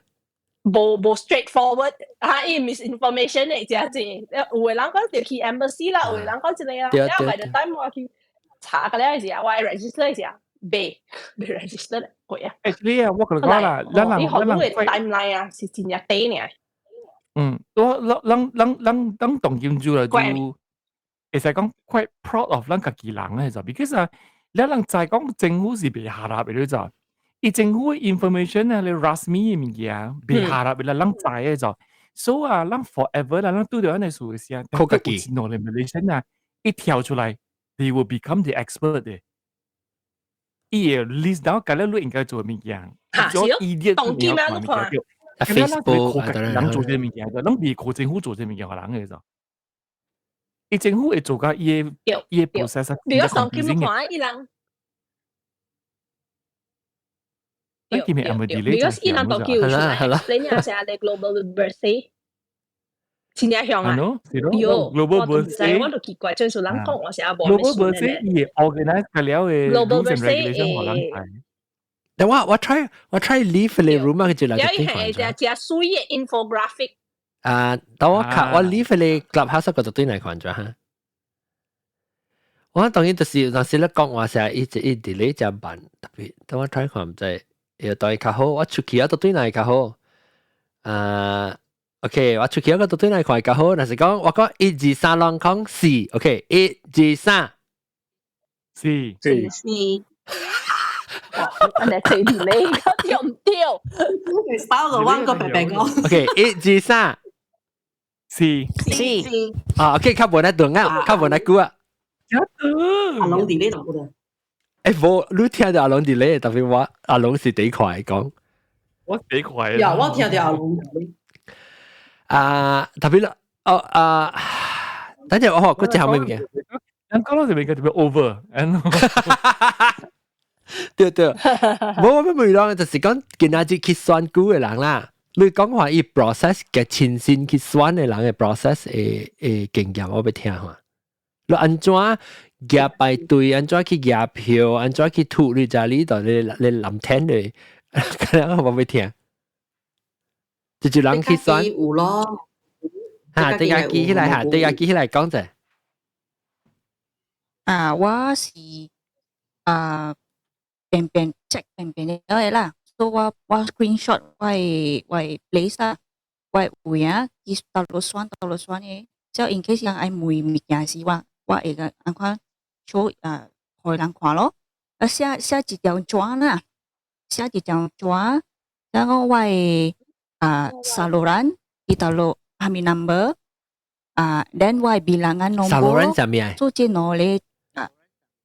無無 straightforward，啊，伊 misinformation 嚟真濟，有的人講就去 embassy 啦，有的人講這個啊，了 by the time 我去查個了時啊，我 register 時啊，未 register 過啊。 Actually 啊，我共你講啦，咱人咱人 timeline 啊，是真正短呢。嗯，我咱咱咱咱當今就來就會使講 quite proud of 咱家己人嘅就，because 啊，咱人知講政府是袂下立嘅，你知？伊政府嘅 information 啊，你 rasmi 嘅物件袂下立嘅啦，咱知嘅就，所以啊，咱 forever 啦，咱拄著按呢事嘅時啊，靠家己。有一 Malaysian 啊，一跳出來，they will become the expert 嘅。伊會 list down 甲你應該做嘅物件，嚇是咯，當今啊，你看。 Facebook 啊，人做這個物件，咱袂靠政府做這個物件，予人嘅就。伊政府會做甲伊個伊個 process，比如當今你看伊人。對對對， because 伊人當叫出來，你若是你 global birthday，真正向啊！喲， global birthday，我都奇怪，真是人講我是阿無 global birthday 伊會 organize 個了嘅 global birthday 會。但我 try leave 你 room 啊，佢就嚟有係隻隻水嘅 infographic。啊，等我卡我 leave 你 clubhouse 嗰度對來看咗哈。我當然就是當時咧講話成一直一 delay 只慢，特別等我 try 看毋知，要對較好，我出去啊都對來較好。啊，OK，我出去啊都對來看較好，但是講我講一二三攏講四，OK，一二三，四四四。按呢這 delay 對毋對？包個彎個白白講。 OK，一二三，四四啊，OK，較無那長啊，較無那久啊。阿龍 delay 就冇得。欸，無，你聽著阿龍 delay，特別我阿龍是第一快講。我第一快。呀，我聽著阿龍 delay。啊，特別啦，哦啊，等陣我學嗰隻後面嘅。人講到這邊個特別 over。對對，無我欲問講，就是講今仔日去選舉的人啦。你講話伊 process 嘅親身去選的人的 process 的經驗，我欲聽下。你按怎舉排隊，按怎去舉票，按怎去吐你家裡度，你你諗聽咧，可能我欲聽。就人去選有咯。嚇，大家記起來嚇，大家記起來講者。啊，我是啊，便便 check 便便的啦，所以我 screenshot 我的 place 啊，我的位啊，去倒落選倒落選的，只要 in case 人愛問物件時，我會個按款 show 啊，予人看咯。啊，寫寫一張紙啦，寫一張紙，然後我的啊 saluran 伊倒落蝦米 number 啊，then 我的 bilangan nombor。 Saluran 啥物啊？做這兩個啊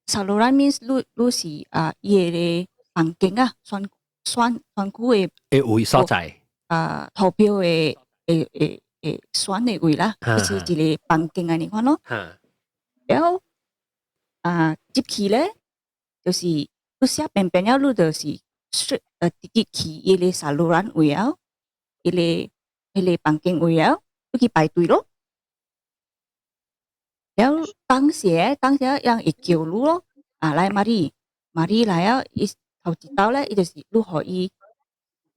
，saluran means 你你是啊，伊個房間啊，選選選舉的的位所在。啊，投票的的的的選的位啦，就是一個房間按呢款咯。然後啊，入去咧，就是你寫便便了，你就是 straight 直接去伊個 saluran 位啊，伊個彼個房間位啊，你去排隊咯。然後當時人會叫你咯，啊來 mari mari 來啊，伊頭一道咧，伊就是你予伊，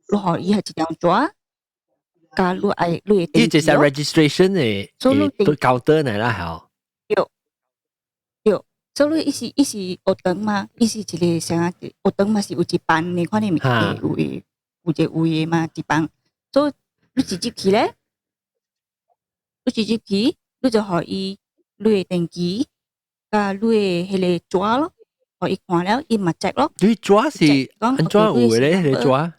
你予伊係一張紙，佮你愛你的伊就是 registration 的，都 counter 來啦，係。對對，所以伊是學堂嘛，伊是一個啥學堂嘛是有一班的款的物件，有的有一個位的嘛，一班，所以你直接去咧，你直接去，你就予伊你的登記，佮你的彼個紙咯，予伊看了，伊嘛 check 咯。你紙是按怎有的咧？彼個紙？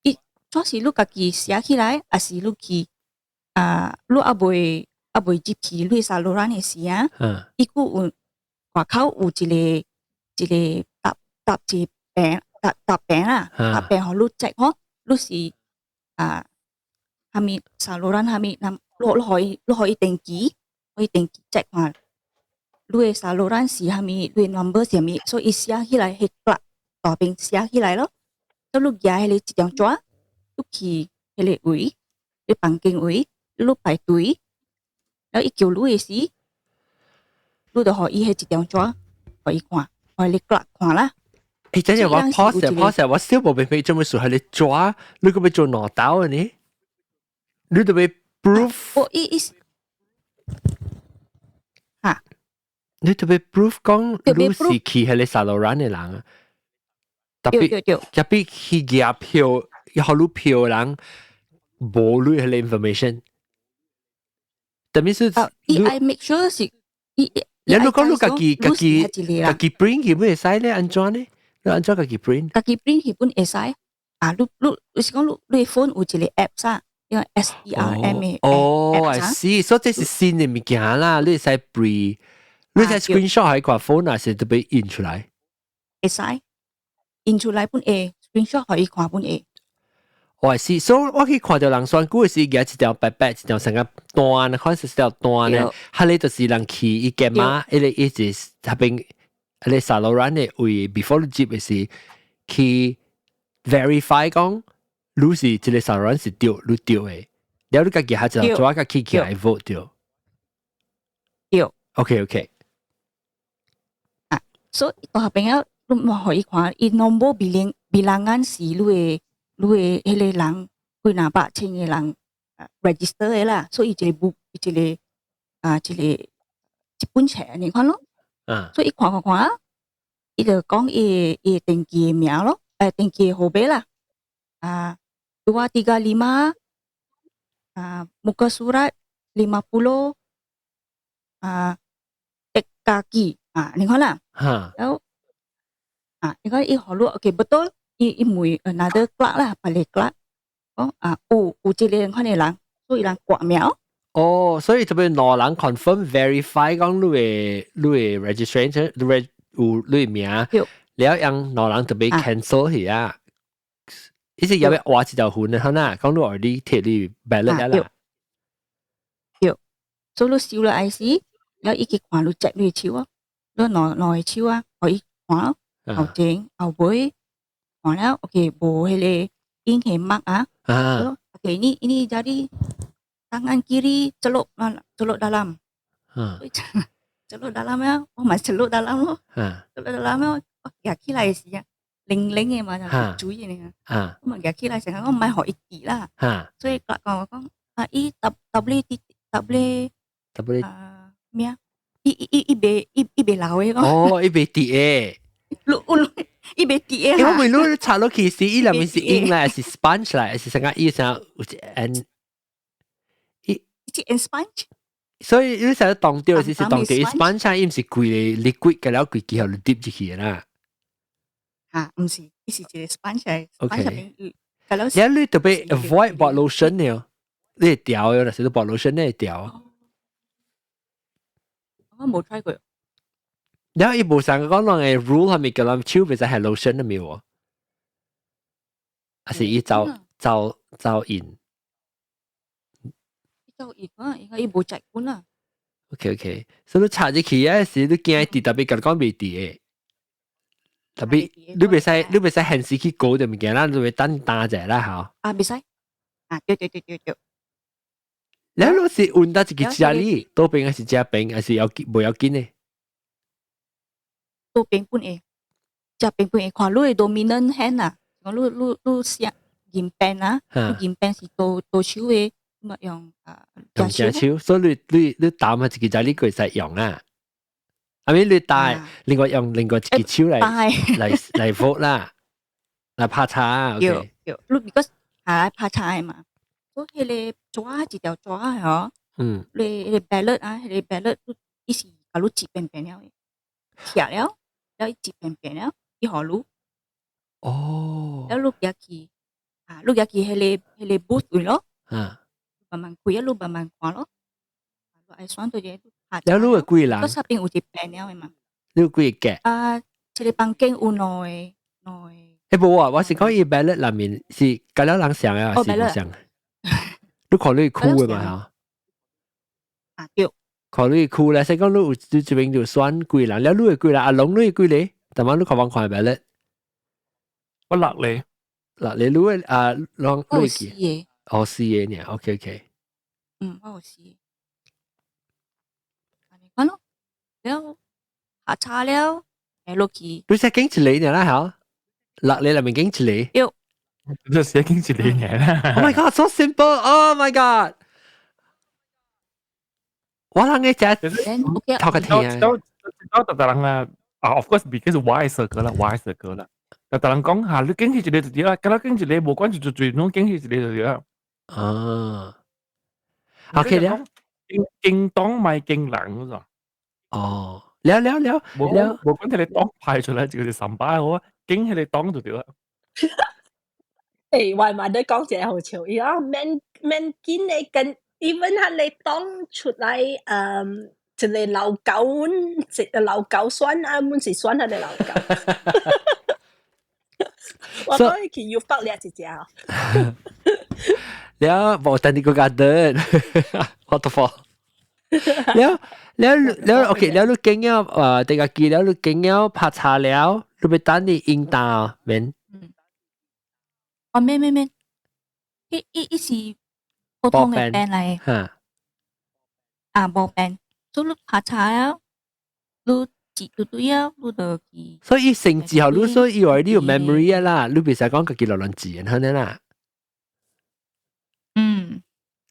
伊紙是你家己寫起來，抑是你去啊？你猶未入去你 saluran 的時啊？伊閣有外口有一個一個搭搭一餅搭搭餅啦，搭餅予你 check 吼，你是啊，蝦米 saluran 蝦米，那你可以你可以登記，可以登記 check 看，你的 saluran 是蝦米，你的 number 是蝦米，所以伊寫起來，彼個大邊寫起來咯。所以你舉彼個一張紙，你去彼個位，你房間位，你排隊，然後伊叫你的時，你就予伊彼一張紙，予伊看，予你看看啦。欸，等陣我 pause pause，我小無明白做咩事係你抓，你個欲做兩道的呢？你著欲 proof？我伊伊嚇，你著欲 proof 講你是去彼個 saluran 的人啊？特別特別去舉票，予你票的人無你彼個 information。特別是伊愛 make sure 是伊。你你講你家己家己家己 print 佢會使咧？按怎呢？你按怎家己 print？家己 print 佢本會使啊！你你就是講你你 phone 有一個 app 啊，因為 SPRM 的哦，I see，所以這是新的物件啦，你會使 print，你使 screenshot 喺個 phone 還是特別印出來？會使印出來本會，screenshot 予伊看本會。我是，所以我去看著人選舉時，舉一條白白，一條成個單，看是一條單咧，彼个就是人去伊個嘛，伊個伊是彼邊，彼個 saluran 的位 before 你入的時，去 verify 講你是這個 saluran 是對，你對的，了你家己下一條紙共起起來 vote 對。對。 OK。啊，所以大朋友，你嘛予伊看，伊 nombor bilang bilangan 是你的。你的彼個人幾若百千個人 register 的啦，所以一個簿一個啊一個一本冊按呢款咯。所以伊看看看，伊就講伊伊登記的名咯，登記的號碼啦。啊，235 啊muka surat 50 啊 kaki 啊，按呢款啦。然後啊，你看伊予你 OK betul。伊伊問 another clerk 啦，別个 clerk 講啊有有這個款的人，所以人掛名。哦，所以特別兩人 confirm verify 講你的 registration 你的有你的名，了讓兩人特別 cancel 去啊。伊是要欲畫一條痕的，哈呐，講你 already 提你 ballot 啦。對，所以你收了 IC，了伊去看你接你的手啊，你兩兩個手啊，予伊看咯。後前後尾看了，OK，無彼個 ink 的 mark 啊。OK, ini jadi tangan kiri celup celup dalam. Celup dalam 呀，我嘛 celup dalam 咯。Celup dalam 我舉起來時啊，冷冷的嘛，就水的啊。我嘛舉起來成我毋愛予伊滴啦。所以講我講啊，伊 W D W W 啊咩啊？伊伊伊伊伊袂流的講。哦，伊袂滴的。你伊袂滴的。因為你插落去時，伊內面是 ink 來，是 sponge 來，是啥個意思啊？有一 N 伊是 N sponge。所以你成日當掉是當掉 sponge，伊毋是規個 liquid 嘅了，規支予你滴入去啦。啊，毋是，伊是一個 sponge 來。 OK。你你特別 avoid 抹 lotion 呢？你會掉的，若是你抹 lotion 你會掉。我無 try 過。然後伊無上講人的 rule 係咪叫人手袂使係 lotion 的沒有？還是伊走走走印？走印啊，應該伊無習慣啦。 OK，所以你插入去啊時，你驚滴，特別共你講袂滴的。特別你袂使現時去搞這物件啦，你會等單者啦，嚇。啊，袂使。啊，對對對對對。你若是換得一個 jari，倒邊還是正邊，還是要無要緊的？倒邊本會，正邊本會看你的 dominant hand 啊，講你寫銀邊啊，你銀邊是倒倒手的，咁啊用啊用正手，所以你擔下一個 jari 會使用啊。I mean 你帶另外用另外一個手來 vote 啦，來拍叉。對對，你 because 係拍叉的嘛。所以彼個紙一條紙嗬，你彼個 ballot 啊，彼個 ballot 伊是共你摺扁扁了的，拆了，了伊摺扁扁了，伊予你。了你舉去，啊，你舉去彼個 booth 位咯。慢慢開啊，你慢慢看咯。你愛選對個。了你有幾人？我側邊有一邊了的嘛。你有幾個？啊，一個房間有兩個，兩個。欸，無啊，我是講伊 ballot 內面是共了人相的，還是無相？你看你區的嘛？嚇？啊對。看你區咧，說講你有你這邊就選幾人，了你會幾人？阿龍你會幾個？逐擺你看網看 ballot？我六個。六個你會啊？攏我有四個。哦，四個爾，OK。嗯，我有四個。按呢款咯，了下查了，下落去。你才揀一個爾啦，嚇？六個內面揀一個。對。這寫揀一個爾啦。 Oh my god, so simple! Oh my god！我人嘅只頭個聽。到到到逐人啊，啊，of course because 我 circle 啦，我 circle 啦。逐人講嚇，你揀去一個就對啦，敢若揀一個無管是最最，攏揀去一個就對啦。啊，OK 了。揀黨莫揀人嗰種。哦，了了了了，無管彼個黨派出來就是三百好啊，揀彼個黨就對啦。欸，我嘛咧講一個好笑，伊講免免緊的跟，even 彼个黨出來，嗯，一個老狗，一個老狗選啊，阮是選彼個老狗。我講伊去又發了一隻。了，botanical garden，what the fuck？了了了，OK，了你經了呃，這個記了你經了拍叉了，你欲等你應答免？哦，免免免，伊伊伊是普通的 pen 來，啊，無 pen，所以你拍叉了，你記對對啊，你就去。所以成之後，你所以以為你有 memory 啊啦，你袂使講家己亂亂記，按呢啦。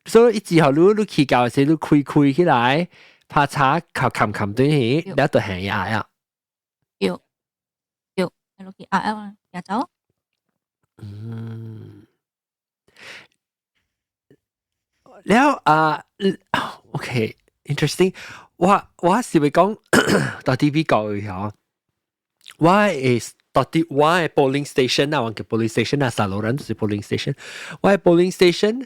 所以之後你你去到時，你開開起來，拍叉靠冚冚對去，了就行壓啊。對，對，落去壓啊，壓走。嗯。了啊，OK，interesting。我是會講到底比較嘅我會到底我的 polling station 啊，我叫 polling station 啊，saluran 就是 polling station。我的 polling station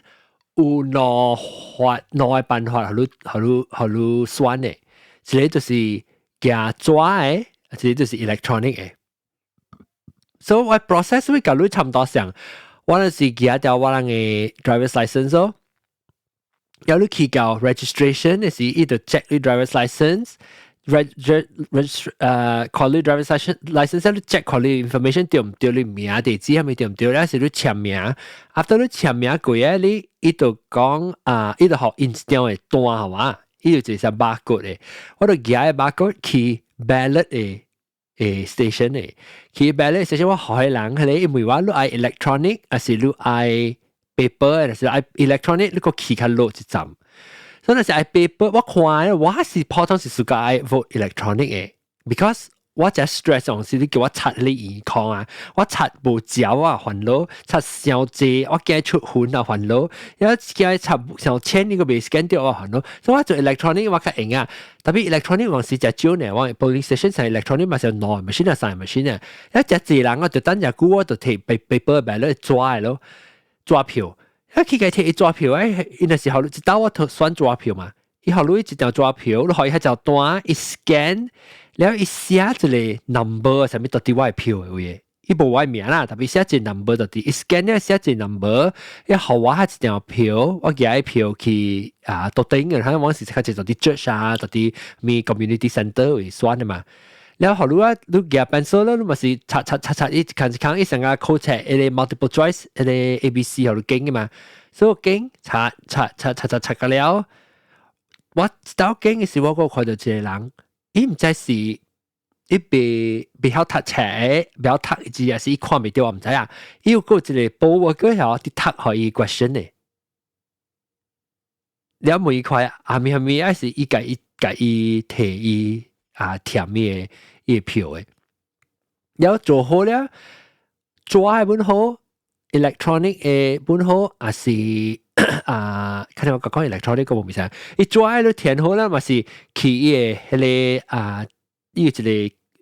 有兩法兩個辦法，予你予你予你選的，一個就是寄紙的，一個就是 electronic 的。所以我 process 會共你差毋多相，我就是寄著我人的 driver's license 咯。有你去到 registration 的時，伊就 check 你 driver's license， reg reg 誒 quality driver license 你 check quality information 對毋對？你名地址係咪對毋對？咧是你簽名，after 你簽名過咧，你伊就講啊，伊就予印一張的單係嘛？伊就一隻 barcode 的，我就舉個 barcode 去 ballot 的 station 的，去 ballot station 我予彼人，彼個因為我你愛 electronic，還是你愛 paper，還是愛 electronic，你閣去較落一站。所以若是愛 paper，我看我是普通是 suka 愛 vote electronic 的，because 我真 stress 當時你叫我擦你耳孔啊，我擦無焦啊煩惱，擦傷濟，我驚出痕啊煩惱，一驚擦傷淺呢個未 scan 掉我煩惱，所以我做 electronic 我較閒啊。特別 electronic 往時真少呢，我 polling station 上 electronic 嘛是兩個 machine 啊三個 machine 啊，一隻濟人我就等隻久我就提 paper ballot 紙的咯，紙票。一去個提紙票誒，伊那時候一道我選紙票嘛，伊予你一張紙票，你予伊彼張單，伊 scan，了伊寫一個 number 啥物到佇我的票的位，伊無我的名啦，特別寫一個 number 到佇，伊 scan 了寫一個 number，伊予我彼一張票，我舉票去啊，到頂嘅，可能往時較濟到佇 church 啊，到佇咩 community center 位選的嘛。了予你啊，你舉 pencil 啦，你嘛是擦擦擦擦，伊一空一空，伊成個考冊，彼個 multiple choice，彼個 A、B、C 予你揀的嘛，所以我揀擦擦擦擦擦擦個了，我到揀的時，我閣看著一個人，伊毋知是伊袂曉讀冊，袂曉讀字，還是伊看袂著，我毋知啊。伊有閣一個保我閣曉佇讀予伊 question 的，了問伊看阿咪阿咪，還是伊共伊共伊提伊啊填伊的伊的票的，了做好了，紙的本好，electronic 的本好，還是啊，看我講 electronic 個無物啥，伊紙的都填好了，嘛是去伊的彼個啊，伊一個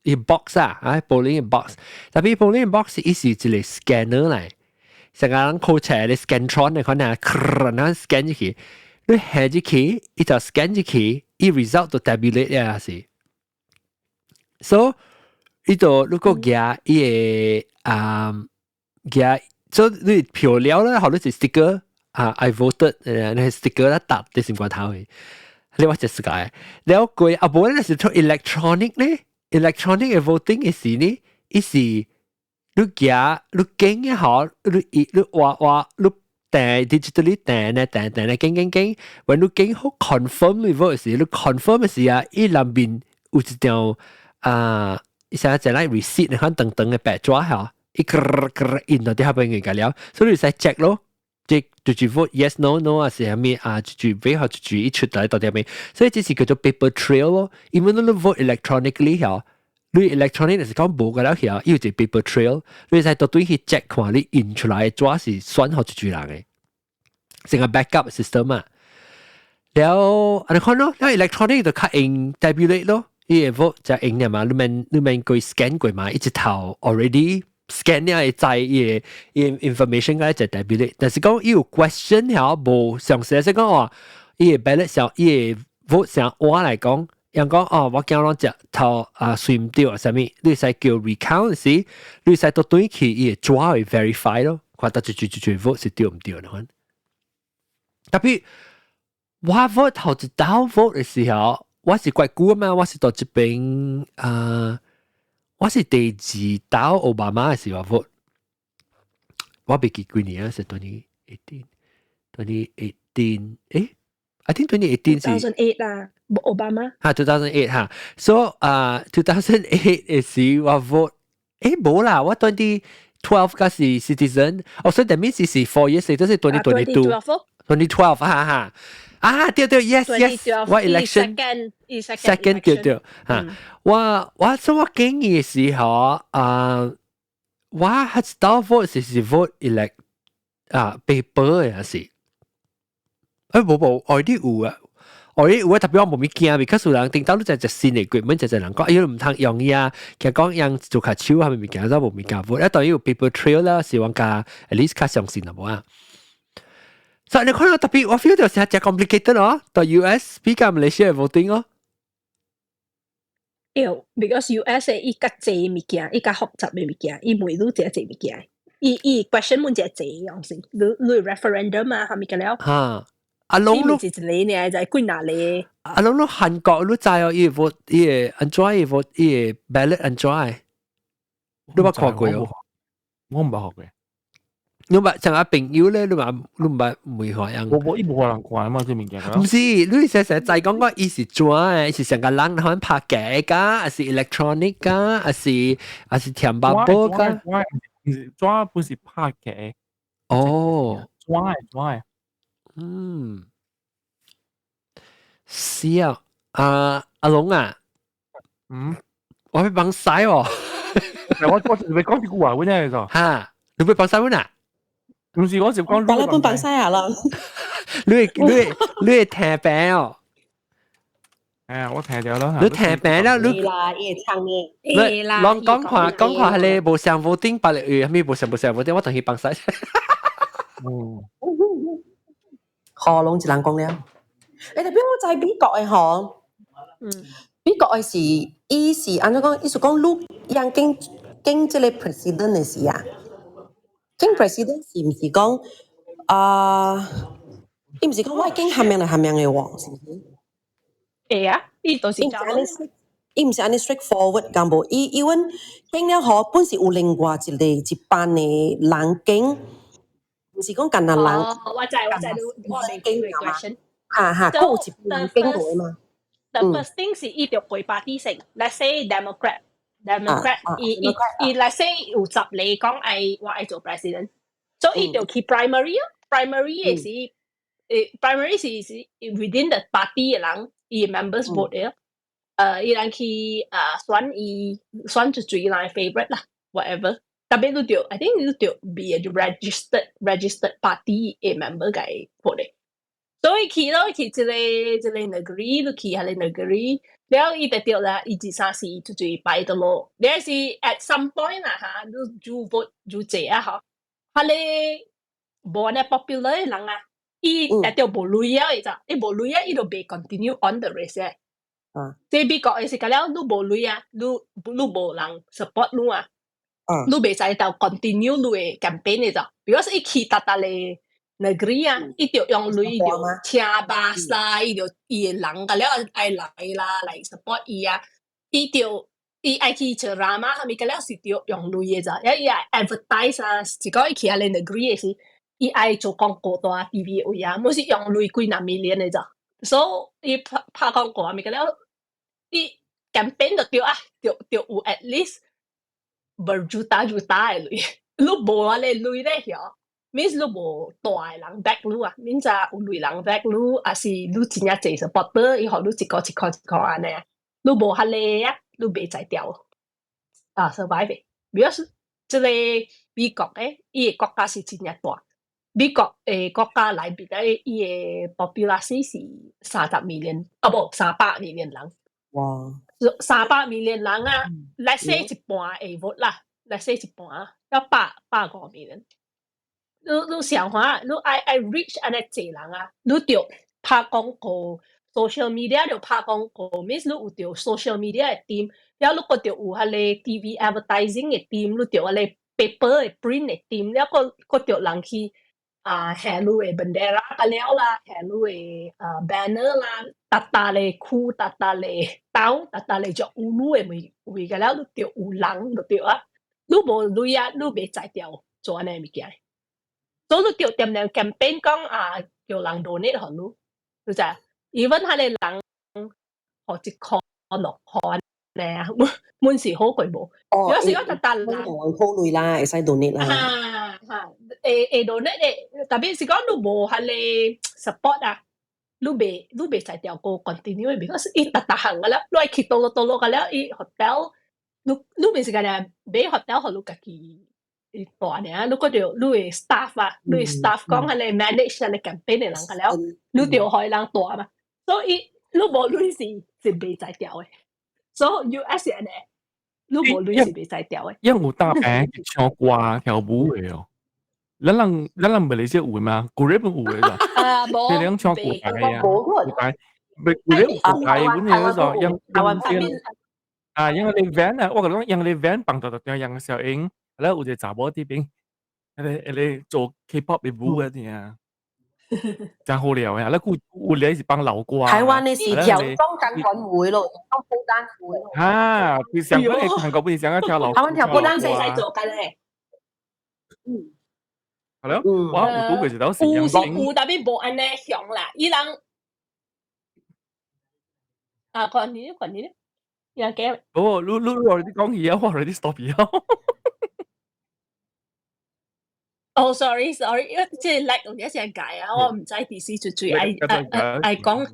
伊 box 啊，啊 polling box，特別 polling box 伊是一個 scanner 來，成個人考冊的 Scantron 的可能，那 scan 入去，你下入去，伊就 scan 入去，伊 result 就 tabulate 啊是。So 伊就如果舉伊個啊舉，所以你票了咧，予你一 sticker 啊，I voted 那 sticker 咧搭佇心肝頭的，你話就是個，了過啊無咧是做 electronic 咧，electronic 的 voting 的時呢，伊是你舉你揀的好，你你畫畫你訂 digitally 訂咧訂訂咧揀揀揀，when 你揀好 confirm 你 vote 時，你 confirm 的時啊，伊內面有一張啊，伊啥只來 receipt，你看長長的白紙嚇，伊咯咯印到佇下邊個了，所以你使 check 咯，即就是 vote yes no no 啊是啥物啊，就是尾後就是伊出來到底邊，所以這是叫做 paper trail 咯。因為你 vote electronically 嚇，你 electronic 就是講無個了曉，伊有一個 paper trail，你使到對去 check 看你印出來的紙是選予一組人的，成個 backup system 啊。了，按呢看咯，了 electronic 就較用 tabulate 咯。伊會 vote 就用的嘛，你免你免過 scan 過嘛，伊一頭 already scan 了會知伊的伊 information 個就 tabulate。但是講伊有 question 曉無詳細，是講話伊的 ballot 上伊的 vote 上我來講，人講哦，我驚攏食頭啊算毋對啊啥物，你使叫 recount 時，你使倒轉去伊會紙會 verify 咯，看到一句一句 vote 是對毋對的。特別我 vote 頭一道 vote 的時候，我是怪久嘛，我是到這邊啊，我是第二道奧巴馬的時候 vote，我袂記幾年啊，是 2018, 2018，誒，I think 2018 是 2008啦，奧巴馬。哈，2008哈，so 啊，2008 的時我 vote，誒無啦，我 2012 個是 citizen，哦，所以 that means 是 4 years，就是 2022，2012，哈哈。啊，對對，yes，我 election second 對對，哈，我我所我建議的時候啊，我還知道 vote 是 vote elect 啊 paper 的還是，誒無無，外啲有啊，外啲有啊，特別我無物件，because 有人頂到你就隻新的 equipment 就隻人講，哎喲唔通用伊啊，其實講用做較手係咪物件，都無物件 vote，一當然有 paper trail 啦，是講較 at least 較相信啦，無啊。所以你看到特別，我 feel 到是真 complicated 咯，到 US 比較 Malaysia voting 咯。對，because US 伊較濟物件，伊較複雜的物件，伊問愈濟濟物件，伊伊 question 問濟濟樣先，你你 referendum 啊，係咪個了？嚇，阿龍伊毋是一個爾，就係幾若個。啊，攏韓國你知哦，伊 vote 伊會按怎伊 vote 伊個 ballot 按怎？你捌看過哦？我毋捌學過。你捌像阿朋友咧，你毋捌問看樣？我無伊無人看嘛，這物件。毋是，你實實在講講伊是怎的？伊是上個人可能拍機㗎，還是 electronic 㗎，還是填包包㗎？毋是紙不是拍機。哦，紙的紙的。嗯，是啊，阿阿龍啊，我欲放屎喎。我就是欲講這句話，我真係就。哈，你欲放屎阮啊？毋是，我是講。大家本放屎啊啦！你會聽病哦？誒，我聽著啦。你聽病啦，你啦，伊會唱嘅。你攏講看講看，彼個無相 voting，別個有啥物無相 voting，我同佢放屎。嗯。何攏一人講了。欸，特別我知美國的吼，美國的是伊是按怎講？伊是講你樣揀揀這個 president 的時啊，揀 president 是毋是講啊？伊毋是講我揀蝦米來蝦米的喎，是毋是？會啊，伊就是伊毋是按呢，伊毋是按呢 straightforward 敢無？伊伊阮揀了吼，本是有另外一個一班的人揀，毋是講干焦人。哦，我知我知，我明這個 question。哈哈，閣有一班人揀過嘛。 The first thing 是伊著過 party 先，let's say Democrat，Democrat，伊伊伊 let's say 有十個講愛我愛做 president，所以伊著去 primary 啊，primary 的是，primary 是 within the party 的人，伊 members vote 的，伊人去選伊選出最人 favorite 啦，whatever。特別你著，I think 你著 be a registered party 的 member 共 vote 的。所以去咯，去這個 negeri，你去彼个 negeri，了伊就著啦，一二三四就就排倒落。了是 at some point 啦嚇，你就 vote 就這啊嗬，彼個無按呢 popular 的人啊，伊會著無鐳啊，伊就伊無鐳啊，伊就袂 continue on the race 的。這美國的是甲了，你無鐳啊，你無人 support 你啊，你袂使就 continue 你的 campaign 的就，because 伊去逐逐个 negeri 啊，伊著用鐳，伊著車巴士啦，伊著伊的人甲了愛來啦，來 support 伊啊，伊著伊愛去 ceramah，啥物甲了是著用鐳的咋，伊愛 advertise 啊，是講伊去彼个 negeri 的時，伊愛做廣告蹛 TV 位啊，毋是用鐳幾若 million 的咋，所以伊拍拍廣告啥物甲了，伊 campaign 就對啊，著有 at least berjuta-juta 的鐳，你無按呢鐳咧曉。means 你無大的人 back 你啊，means 有鐳人 back 你，抑是你真正濟 supporter，伊予你一箍一箍一箍按呢，你無彼个啊，你袂才調啊 survive。because 這個美國的，伊的國家是真正大，美國的國家內面的伊的 population 是30 million，啊無300 million 人。哇！300 million 人啊，let's say 一半會 vote 啦，let's say 一半，要150 million。你想看，你愛 reach 按呢濟人啊，你著拍廣告，social media 著拍廣告，means 你有著 social media 的 team，了你閣著有彼个 TV advertising 的 team，你著彼个 paper 的 print 的 team，了閣閣著人去啊下你的 bendera 了啦，下你的啊 banner 啦，逐逐个區，逐逐個島，逐逐個就有你的位位個了，你著有人就對啊，你無鐳啊，你袂才調做按呢物件。所以你著恬恬 campaign 講啊，叫人 donate 予你，你知？even 彼個人予一箍兩箍呢，滿是好過無。哦，有時我就逐人人考慮啦，會使 donate 啦。哈哈，會會 donate 的，特別是講你無彼個 support 啊，你袂使調過 continue，because 伊逐逐項個了，你愛去倒落倒落個了，伊 hotel，你袂是干焦買 hotel 予你家己大爾，你閣著你的 staff 啊，你的 staff 講彼個 manage 彼個 campaign 的人個了，你著予伊人蹛嘛，所以你無鐳是袂才調的，所以 US 是按呢，你無鐳是袂才調的。因有搭平唱歌跳舞的哦，咱人馬來西亞有嗎？古日本有的咋？啊，無。這兩唱古台啊，古台，古日古台本的嗰種，用用啊，用個 van 啊，我共你講，用個 van 放到到用小英，然後有一個查某佇邊，彼個彼個做 K-pop 的舞嗰啲啊。真好料嘅，那有咧是幫老歌。台灣的是跳中鋼管會咯，中不丹會。啊，佢上個韓國不是上個跳老，台灣跳不丹使使做緊咧。嗯。係咯，我有拄過一道是有是有，但係無按呢強啦，伊人啊，關你關你，伊人講。哦，你你你 already 講起啊，我 already stop 咗。哦，sorry，sorry，因為即係 like 有啲時解啊，我毋知佇時最最愛愛愛講，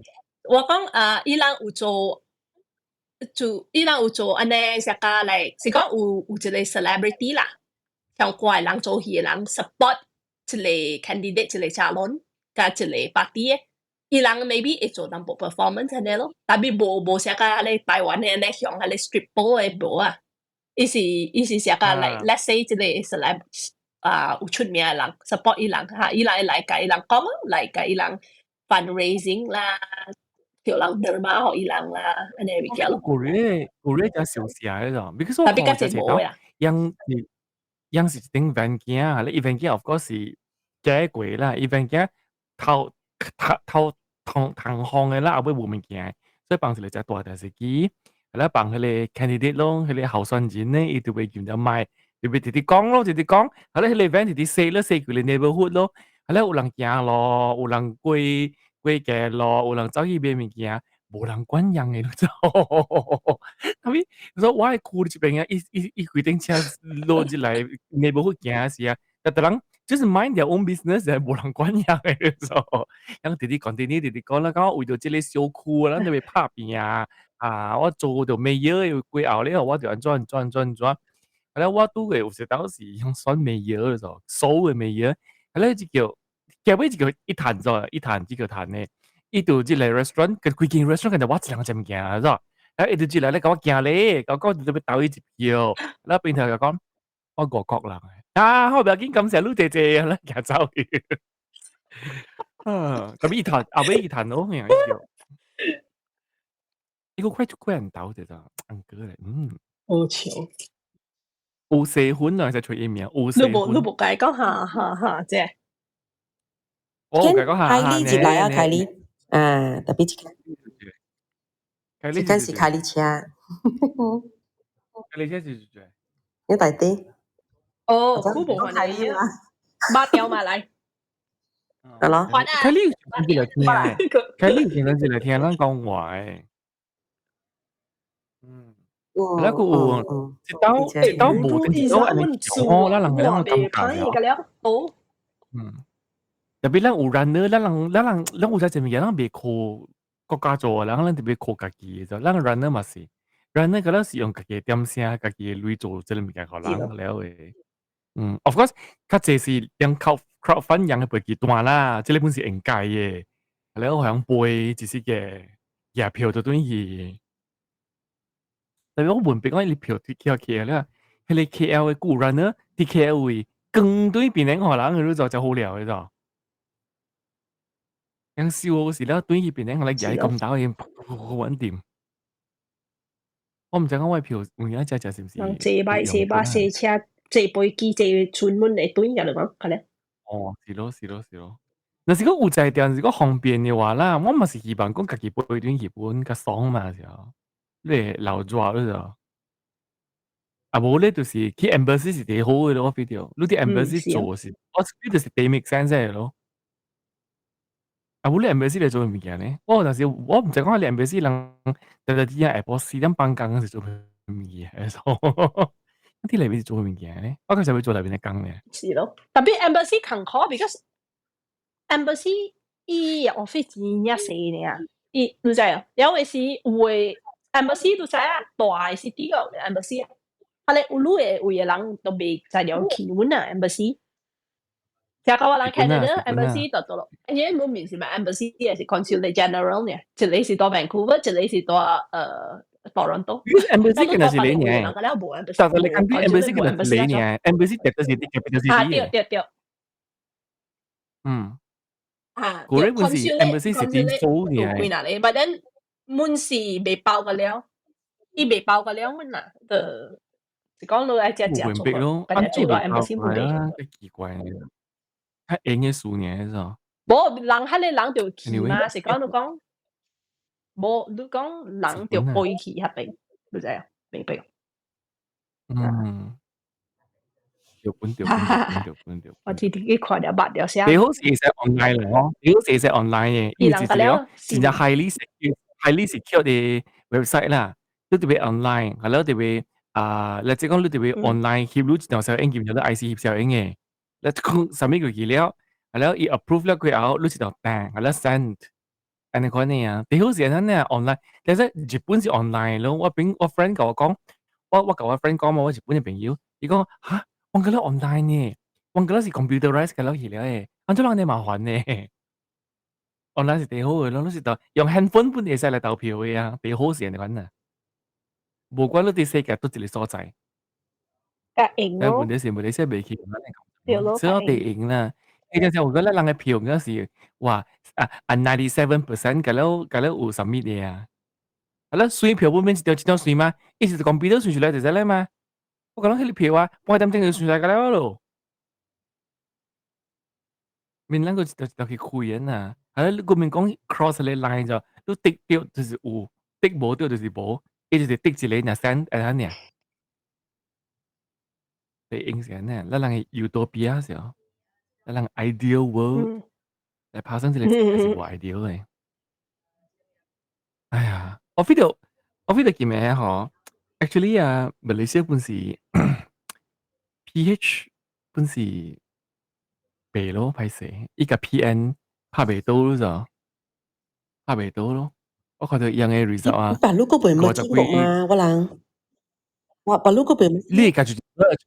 我講啊，伊人有做做，伊人有做按呢，啥個嚟，是講有一個 celebrity 啦，像歌的人做戲的人 support 一個 candidate 一個查論，佮一個 party 的，伊人 maybe 會做淡薄 performance 按呢咯，但係無啥個咧台灣的按呢向彼個 strip 的無啊，伊是啥個嚟，let's say 一個 celeb 啊，有出名的人 support 伊人哈，伊人會來共伊人講，來共伊人 fundraising 啦，叫人 derma 予伊人啦，按呢物件咯。古瑞真小聲嗰種，because 我但比較濟無啊。樣是樣是一頂 van 鏡，你 van 鏡 of course 是假過啦，伊 van 鏡頭頭頭通通風的啦，後尾無物件，所以放一個遮大電視機，來放彼個 candidate 咯，彼個候選人呢，伊就會用隻麥。就會直直講咯，直直講，後來彼個 van 直直踅咯，踅規個 neighborhood 咯，後來有人行路，有人過過街路，有人走去買物件，無人管人的，你知無？啥物？所以我的區這邊啊，伊伊伊規頂車落入來 neighborhood 行時啊，逐逐人就是 mind their own business，無人管人的，你知無？人直直講，直直直直講啦，講為著這個小區，咱就欲拍拚啊！啊，我做著 mayor 過後咧，我就按怎按怎按怎按怎。後來我拄過有一當時用選 mayor 的時候，首的 mayor，後來就叫，結尾就叫一談咗，一談這個談呢，伊就入來 restaurant，佢規間 restaurant 就我一人食物件，是吧？啊，伊就入來咧共我行咧，我講就欲投伊一票，然後變頭就講我外國人，啊，好不要緊，感謝你姐姐，咱行走去。啊，特別伊談後尾伊談咯，伊叫，伊個快快人投者咋，uncle 咧，嗯。好笑。有四分啊，就隨伊名，有四分。你無你無共伊講哈哈哈，這。我有共伊講哈哈。凱莉入來啊，凱莉，啊，特別一間，這間是凱莉車。凱莉車是誰？你大弟。哦，古無凱莉嘛？馬掉嘛來。係咯。凱莉有來聽，凱莉有聽陣來聽咱講話的。嗯。那個有一道一道無定一道按呢強吼，咱人個咱感覺了。嗯，特別咱有 runner，咱人咱人咱有遮濟物件，咱袂靠國家做，然後咱特別靠家己的，咱 runner 嘛是，runner 個咱是用家己的點聲、家己的鐳做這個物件，予人了的。嗯，of course，較濟是用靠 crowdfund 用的飛機單啦，這個本是應該的。了予人飛，只是個郵票就轉去。特別我問別講，伊票去起來，彼個 KL 的舊 runner，佇 KL 位，光對邊個予人，你就真好料的，知樣燒時了，轉去邊個來舉咁大個，穩定。我毋知講我的票有影遮食是毋是？人坐擺坐巴坐車坐飛機坐專門的轉入來講，可能。哦，是咯，是咯，是咯。若是講有才調，是講方便的話啦，我嘛是希望講家己飛轉去本較爽嘛，是哦。你會流熱你知無？啊無咧，就是去 embassy 是第好的咯，我 feel 著。你佇 embassy 做是，我 feel 著是第 make sense 的咯。啊無你 embassy 來做物件呢？我有陣時我毋知講你 embassy 人定定佇遐下晡4點放工是做物件，佇內面是做物件呢？我較少欲做內面的工呢。是咯，特別 embassy 艱苦，because embassy 伊 office 真正細爾，伊你知啊？有的時有的 embassy 都知啊，大的 city 個 embassy 啊，啊咧有女的位的人都袂在了去阮啊 embassy。聽講我人 Canada embassy 就做咯，因為冇面是咪 embassy 還是 consulate general 呢？一個是佇 Vancouver，一個是佇多倫多。 embassy 可能是你呢？但係你講啲 embassy 可能是你呢？embassy 特別是啲 capital city。啊對對對。嗯。啊，嗰啲本是 embassy 是點做嘅？幾若個，but then 滿是未包個了，伊未包個了滿啊，就是講你愛食食做，咯，做到 embassy 冇啊，奇怪。較閒的事爾，是。無人彼个人就去嘛，是講你講，無你講人就愛去彼邊，你知啊？明白？嗯，對本對本對本對本。我直直去看了捌了寫。你好是會使 online 咯，你好是會使 online 嘅，因為是一個真正 highly secure 的 website 啦，你特別 online，係咯特別啊，你即講你特別 online 翕你一張相影，翕咗 IC 翕相影嘅，你講 submit 過去了，係咯伊 approve 了過後，你一條單，係咯 send，按呢款呢啊，最好是按呢 online，但是日本是 online 咯，我邊我 friend 共我講，我共我 friend 講嘛，我日本嘅朋友，伊講哈，我覺得 online 呢，我覺得是 computerize 嘅落去了誒，按怎人哋麻煩呢？online 是最好嘅咯，你是就用 handphone 本會使來投票嘅啊，最好是按呢款啊。無管你佇世界佗一個所在，較用咯。但問題是馬來西亞袂去，對咯，所以地用啦。伊陣時我覺得人嘅票嗰時，哇啊 97% 甲了甲了有 submit 的啊。啊，咱選票本免一張一張選嗎？伊是 computer 選出來就使了嘛。我講彼個票啊，半點鐘就選出來個了咯。免咱閣一條一條去開啊。啊，你國民講 cross 個 line 就，你滴著就是有，滴無著就是無，伊就是滴一個爾 send 按呢爾。會影響呢，咱人的 utopia 是哦，咱人 ideal world 來拍算這個是無 ideal 的。哎呀，我 feel 到我 feel 到今暝吼，actually 啊，馬來西亞本是 PH 本是白咯，歹勢，伊共 PN 拍袂倒咯，拍袂倒咯。我看到伊樣的 result 啊，白如果袂冇經過嘛，我人，我白如果袂，你家就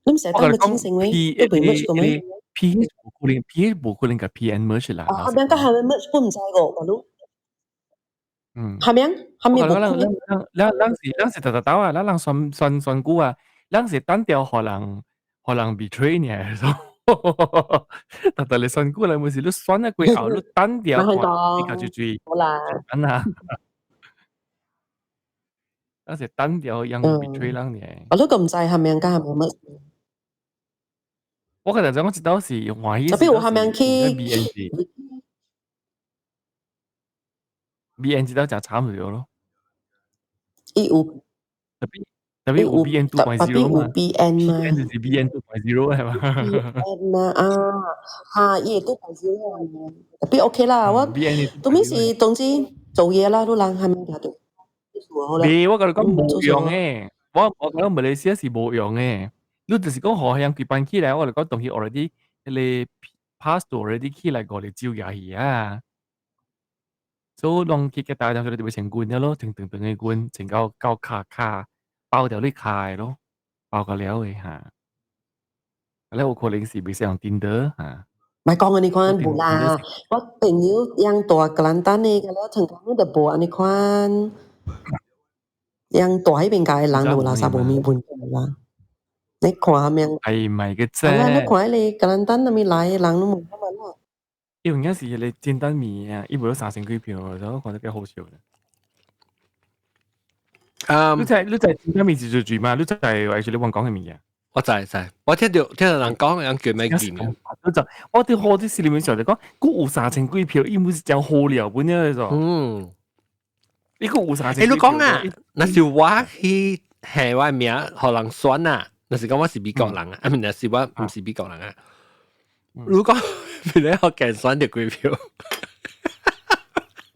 你唔使當佢精神咩？你袂 merge 過咩？PH 無可能，PH 無可能共 PN merge 啦。啊，後面甲下面 merge 我毋知個，白如。下面下面無可能。咱咱是咱是逐逐鬥啊，咱人選選選舉啊，咱是單調予人予人 betray 爾，逐逐嚟選舉來，毋是你選啊過後，你單調看，你家就注好啦。安那。咱是單調用 betray 人爾。我都個毋知下面佮下面 merge。我剛才講一道是歡喜，特別有下面去 BN 這道誠慘著咯。伊有特別特別有 BN 2.0 嘛，BN 嘛，PN 就是 BN 2.0 係嘛？BN 嘛啊，哈，伊會 2.0 特別 OK 啦，我當面是總之做嘢啦，都人下面就未，我共你講無用誒，我講馬來西亞是無用誒。你就是講予人規班起來，我就講當佢 already 彼個 pass already 起來五日招牙去啊。所以攏去結大就特別穿軍了咯，穿長長的軍，穿到到跤跤包掉你跤的咯，包個了的哈。啊，有可能是袂使用 Tinder 哈。莫講按呢款無啦，我朋友養大格蘭丹的，甲了成功就無按呢款，養大彼邊家的人就垃圾無物問題啦。你看下面，係咪嘅啫？啊，你看彼個格蘭丹那邊來的人攏無咁啦。伊有影是彼個簡單物啊，伊無三千幾票，所以我看得幾好笑。你知簡單物是做住嘛？你知 actually 我講嘅物件？我知知，我聽到人講，人叫咩字？我就我佇好啲心裡面想就講，閣有三千幾票，伊毋是真好料本了個。你閣有三千。欸，你講啊，若是我去下我名，予人選啊，若是講我是美國人啊，啊，若是我毋是美國人啊。如果邊個福建選著幾票？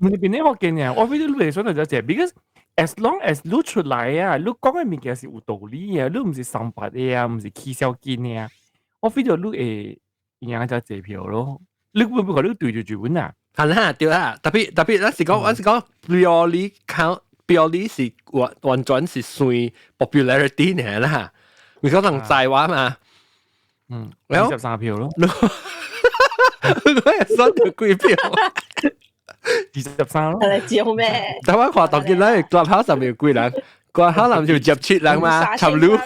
毋是邊個福建呀？我 feel 你袂選就這，because as long as 你出來啊，你講的物件是有道理啊，你毋是三八的啊，毋是起小筋的啊，我 feel 到你會贏遮濟票咯。你會不會你對住住穩啊？係啦，對啦，特別特別，咱是講 purely count purely 是完完全是算 popularity 呢啦，你可能在話嘛？23票咯。我係選著幾票？ 23咯。係照咩？但我看到見咧，clubhouse 上面有幾人，clubhouse 上就接七人嘛，插擼。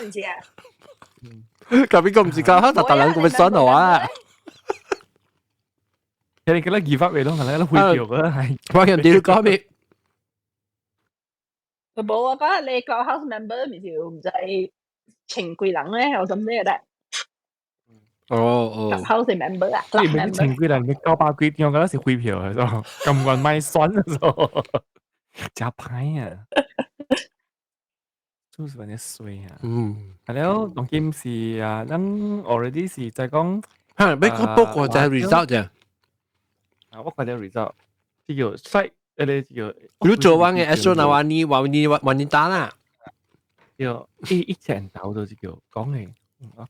隔壁個唔是 clubhouse，逐人咁樣選我啊。你哋記得 give up 咯，係咪？回票嘅係。我人哋講咩？冇啊！嗰日你 clubhouse member 咪就唔知情幾人咧，我咁咩得？哦哦。 Clubhouse 嘅 member 啊，你唔係前幾日你900幾點嗰時匯票啊，咁運買酸啊，真歹啊！就是揾啲衰啊！係了，當今是啊，咱 already 是在講，嚇，你講報過就係 result 啫。啊，我看到 result，這叫 site，誒個叫。你做完嘅 Astro Awani Awani Wanita 啦。叫一千頭就叫講嘅。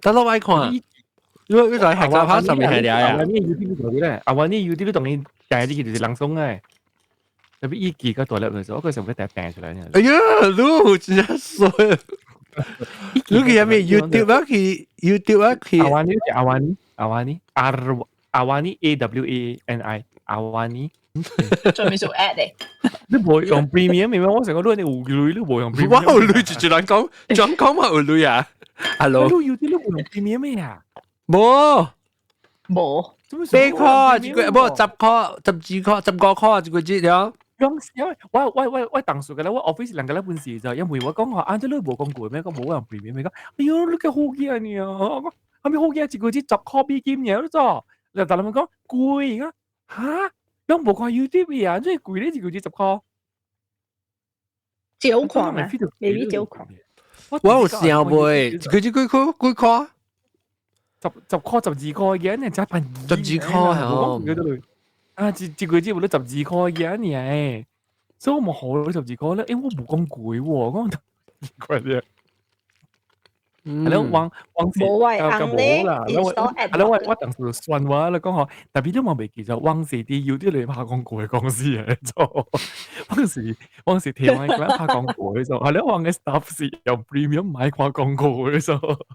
得咯，我看。你在學校上面係了呀？阿你 YouTube 做啲咧，阿你 YouTube 當然訂啲就是人鬆嘅。特別伊記個大粒嘅時候，我個時候會訂出來。哎呀，你真係衰！你去咩 YouTube 啊？去 YouTube 啊？去 Awani Awani Awani R Awani A W A N I Awani。仲未做 ad 咧？你無用 premium 咩？我成個都你有鐳，你無用 premium。我有鐳，就人講，講講嘛有鐳啊！Hello，你有啲你無用 premium 咩啊？無無， 8塊一個，無10塊、12塊、15塊一個月了。用我當時嘅咧，我 office 兩個咧本事就因為我講話，啊，這你無講過咩？講無用 premium 咩？講，哎喲，你個好嘢呢啊！我講，係咪好嘢？一個月10塊美金爾你做，你但係咪講貴啊？嚇，攏無看 YouTube 啊？最貴咧一個月10塊。少看啊，maybe 少看。我有想袂，一個月幾塊？幾塊？10塊12塊嘅，你真便宜。12塊哦。啊，一個月無得十二塊嘅呢，所以我冇好十二塊咧，因為我無講貴喎，我講貴啲。係咯，往往時冇位啦，係咯，我當時算話啦，講嗬，特別都冇未記就往時啲要啲嚟拍廣告嘅公司嚟做，往時台灣嘅拍廣告嘅做，係咯，往嘅 staff 是用 premium 買看廣告嘅做。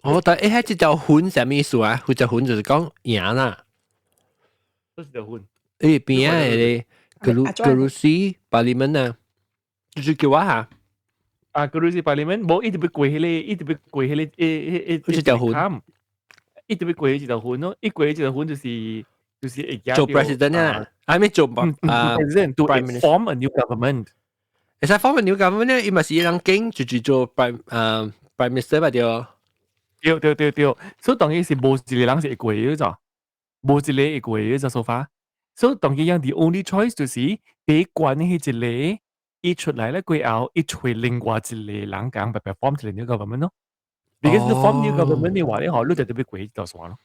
我但係這條粉啥物意思啊？佢隻粉就是講贏啦。這是條粉。誒，邊啊？個 kerusi parlimen 啊，就是叫我嚇。啊，kerusi parlimen，無一直欲過彼個，一直欲過彼個，誒誒，一條粉，一直欲過一條粉咯，一過一條粉就是會做 president 啊，還沒做啊，president to form a new government。會使 form a new government 咧，伊嘛是一人經就是做 prime prime minister 吧對。對對對對，所以當然是無一個人是會過嘅咋，無一個會過嘅咋說法。所以當然樣 the only choice 就是第一關彼一個，伊出來咧過後，伊揣另外一個人講白白 form 一個 new government 咯。Because 你 form new government 的話咧，嗬，你就特別過一條線咯。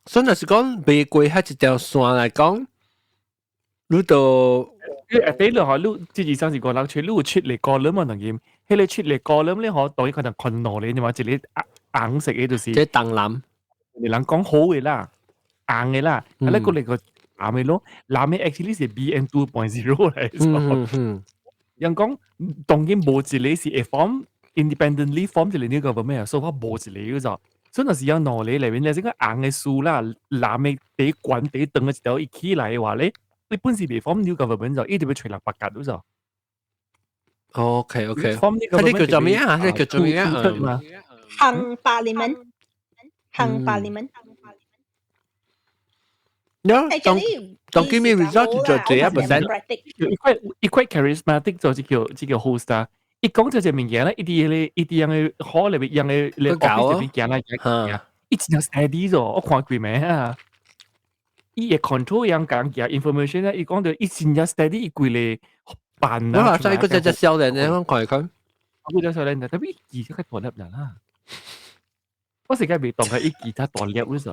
所以若是講未過彼一條線來講，你就你下底你嗬，你這二三四五六七，你有七個 column 嘛？當然，彼個七個 column 咧，嗬，當然可能看兩個，你話一個紅色的就是，這當藍，你人講好的啦，紅的啦，啊，你過嚟個藍的咯，藍的 actually 是 BN 2.0 來，人講當然無一個是會 form independently form 一個 new government 啊，所以我無一個嗰所以若是有兩個內面，你這個紅的輸啦，藍的第懸第長的一條一起來的話咧，你本是未 form new government 就一直欲揣人白格嗰就。 OK OK，佢哋叫做咩啊？佢叫做咩啊？ Hung parliament，hung parliament。有，當當今日 result 就這一 percent。伊 quite charismatic 就這個 host 啊，伊講這隻物件咧，伊佇咧伊佇樣个好裏邊樣个咧 office 裏邊行來行去，伊真正 steady 咗，我看過未啊？伊會 control 樣講嘅 information 咧，伊講到伊真正 steady，伊規個辦啊。我話齋個隻隻少年咧，我看看。我隻少年，特別伊記較大粒人啦。我時間未當佢伊記較大粒嗰時。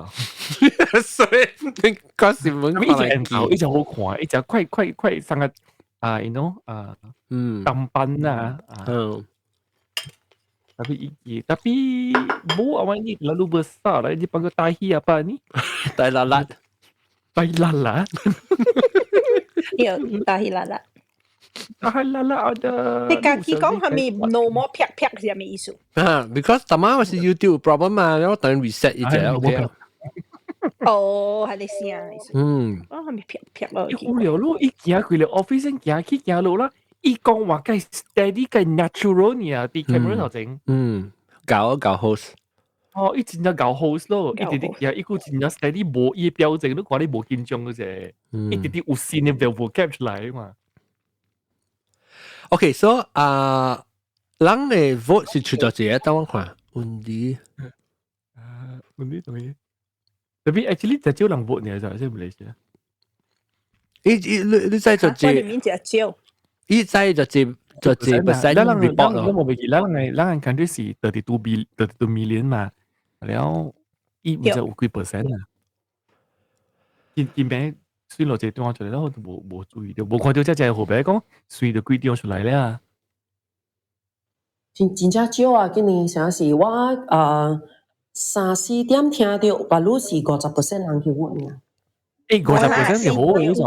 所以你嗰時問伊隻頭，伊隻好看，伊隻快快快上個啊，you know 啊，淡斑啊，Tapi iki, tapi bu awak ni terlalu besar lah. Dia panggil tahi apa ni? Tai lalat. Tai lalat. Ya, tahi lalat. Tahi lalat ada. 你家己講係咪 no more 劈劈是咩意思？啊，because 頭晚我是 YouTube problem 嘛，我等 reset 一隻 OK。哦，係你聲意思。我係咪劈劈咯？無聊咯，伊行開了 office 行去行路啦。伊講話計 steady 計 natural 呢啊，佇 camera 頭前。嗯，搞搞 host。哦，伊真正搞 host 咯，伊直直行，伊閣真正 steady 無伊表情，你看你無緊張嗰隻，伊直直有新的 vocab 出來嘛。 OK，so 啊，人的 vote 是出咗一個，等我看，問題。嗰啲東西。Tapi actually 就少人 vote 呢，就係馬來西亞。伊伊你你知就我裡面就少。伊知就是 percent report 咯。我冇記，咱個 country 是 32 B 32 million 嘛，了伊毋知有幾 percent 啊？見見名算落這段出來，我都無無注意到，無看到這隻號碼講隨著幾張出來了。真真正少啊！今年啥是我啊三四點聽到，白魯是50% 人去 vote 爾。誒，50% 是好嘅咋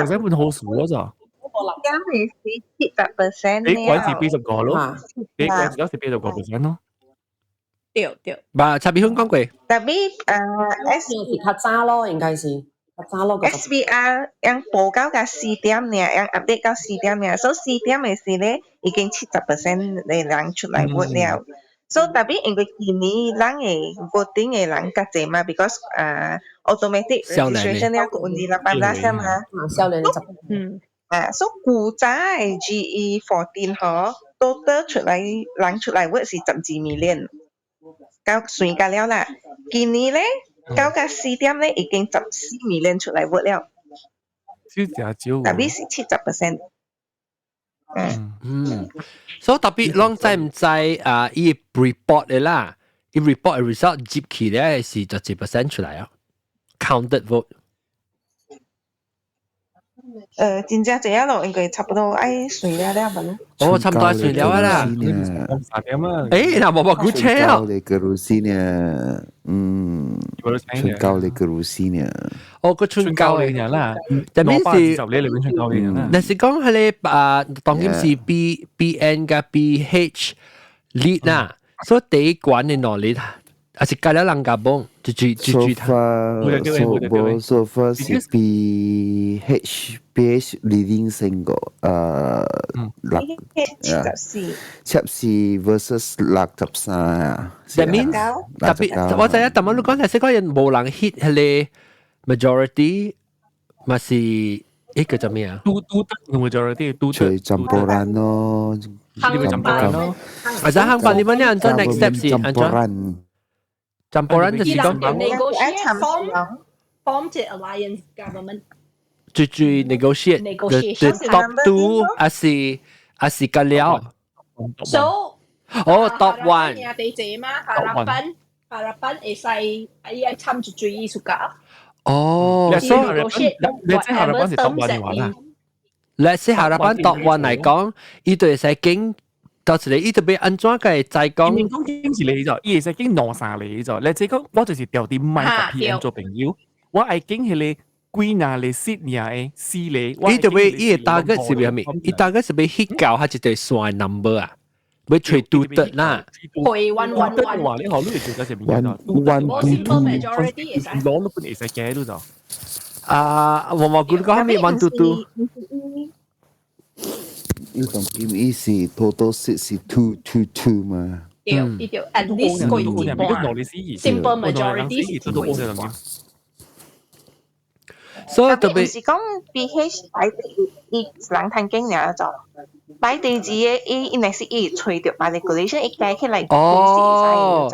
？50% 本好數啊咋？咁係是70% 你鬼是80個咯，你鬼是80個 percent 咯。對對。吧，插邊香講過。 Tapi S 是較早咯，應該是較早咯。 SPR 樣報告到四點爾，樣 update 到四點爾，所以四點嘅時咧已經70% 嘅人出來 vote 了。所以 tapi 因為今年人嘅 voting 嘅人較濟嘛，because automatic registration 了個問題啦，辦啦嘛。少年十。啊，所以古早嘅 GE14 嗬，total 出來人出來 vote 是12 million，到算較了啦。今年咧，到到四點咧已經14 million 出來 vote 了。少少少。 Tapi 是70%。嗯，所以 tapi 攏知毋知啊？伊 report 的啦，伊 report 的 result 接起咧是十幾 percent 出來啊，counted vote。真正這樣咯，應該差不多愛算了了吧咯。哦，差不多算了啦。三點啊。誒，嗱，冇冇估車啊。你kerusi 呢？嗯，春高你 kerusi 呢？哦，個春高嚟啦。但係是十年裏邊春高嚟啦。但是講係你啊，當今是 B N 加 B H lead 啦，所以第一關嘅能力。還是加了人家幫，就就就就他。So far 是 B H leading 先個，六74，74 versus 63啊。 That means tapi 我知影，但係你講係識講人無人 hit 係個 majority，嘛是一個做咩啊？都都得 majority 都得。Campuran 咯，你咪 campuran 咯。或者香港你們呢？按怎 next step 是按怎？Campuran 就是講 negotiate form 這 alliance government。最最 negotiate the top two 還是還是個了。 So 哦，top one。第一嘛，Harapan Harapan 會使伊愛參一追藝術家。哦，所以你即係 Harapan 是 top one 嘅話啦。 Let's say Harapan top one 嚟講，伊就會使經。到時伊特別按怎個再講？講經是你咗，伊會使經兩三個咗。你即講我就是調啲賣甲 PM 做朋友，我愛經彼個幾若個 seat 爾的四個。伊特別伊的 target 是咩物？伊 target 是欲 hit 到佢一個線 number 啊，欲揣拄得啦。會 one one one。話你學你會做咗什麼？ One two two。攞都本會使加都就。啊，我冇估講咩 one two two。呢種伊是 total seat 是 222 嘛？對，對，at least 過一半。Simple majority 是過一半。所以特別是講 BH 擺第伊人趁經爾做，擺第二個伊應該是伊揣著把 regulation 伊加起來哦，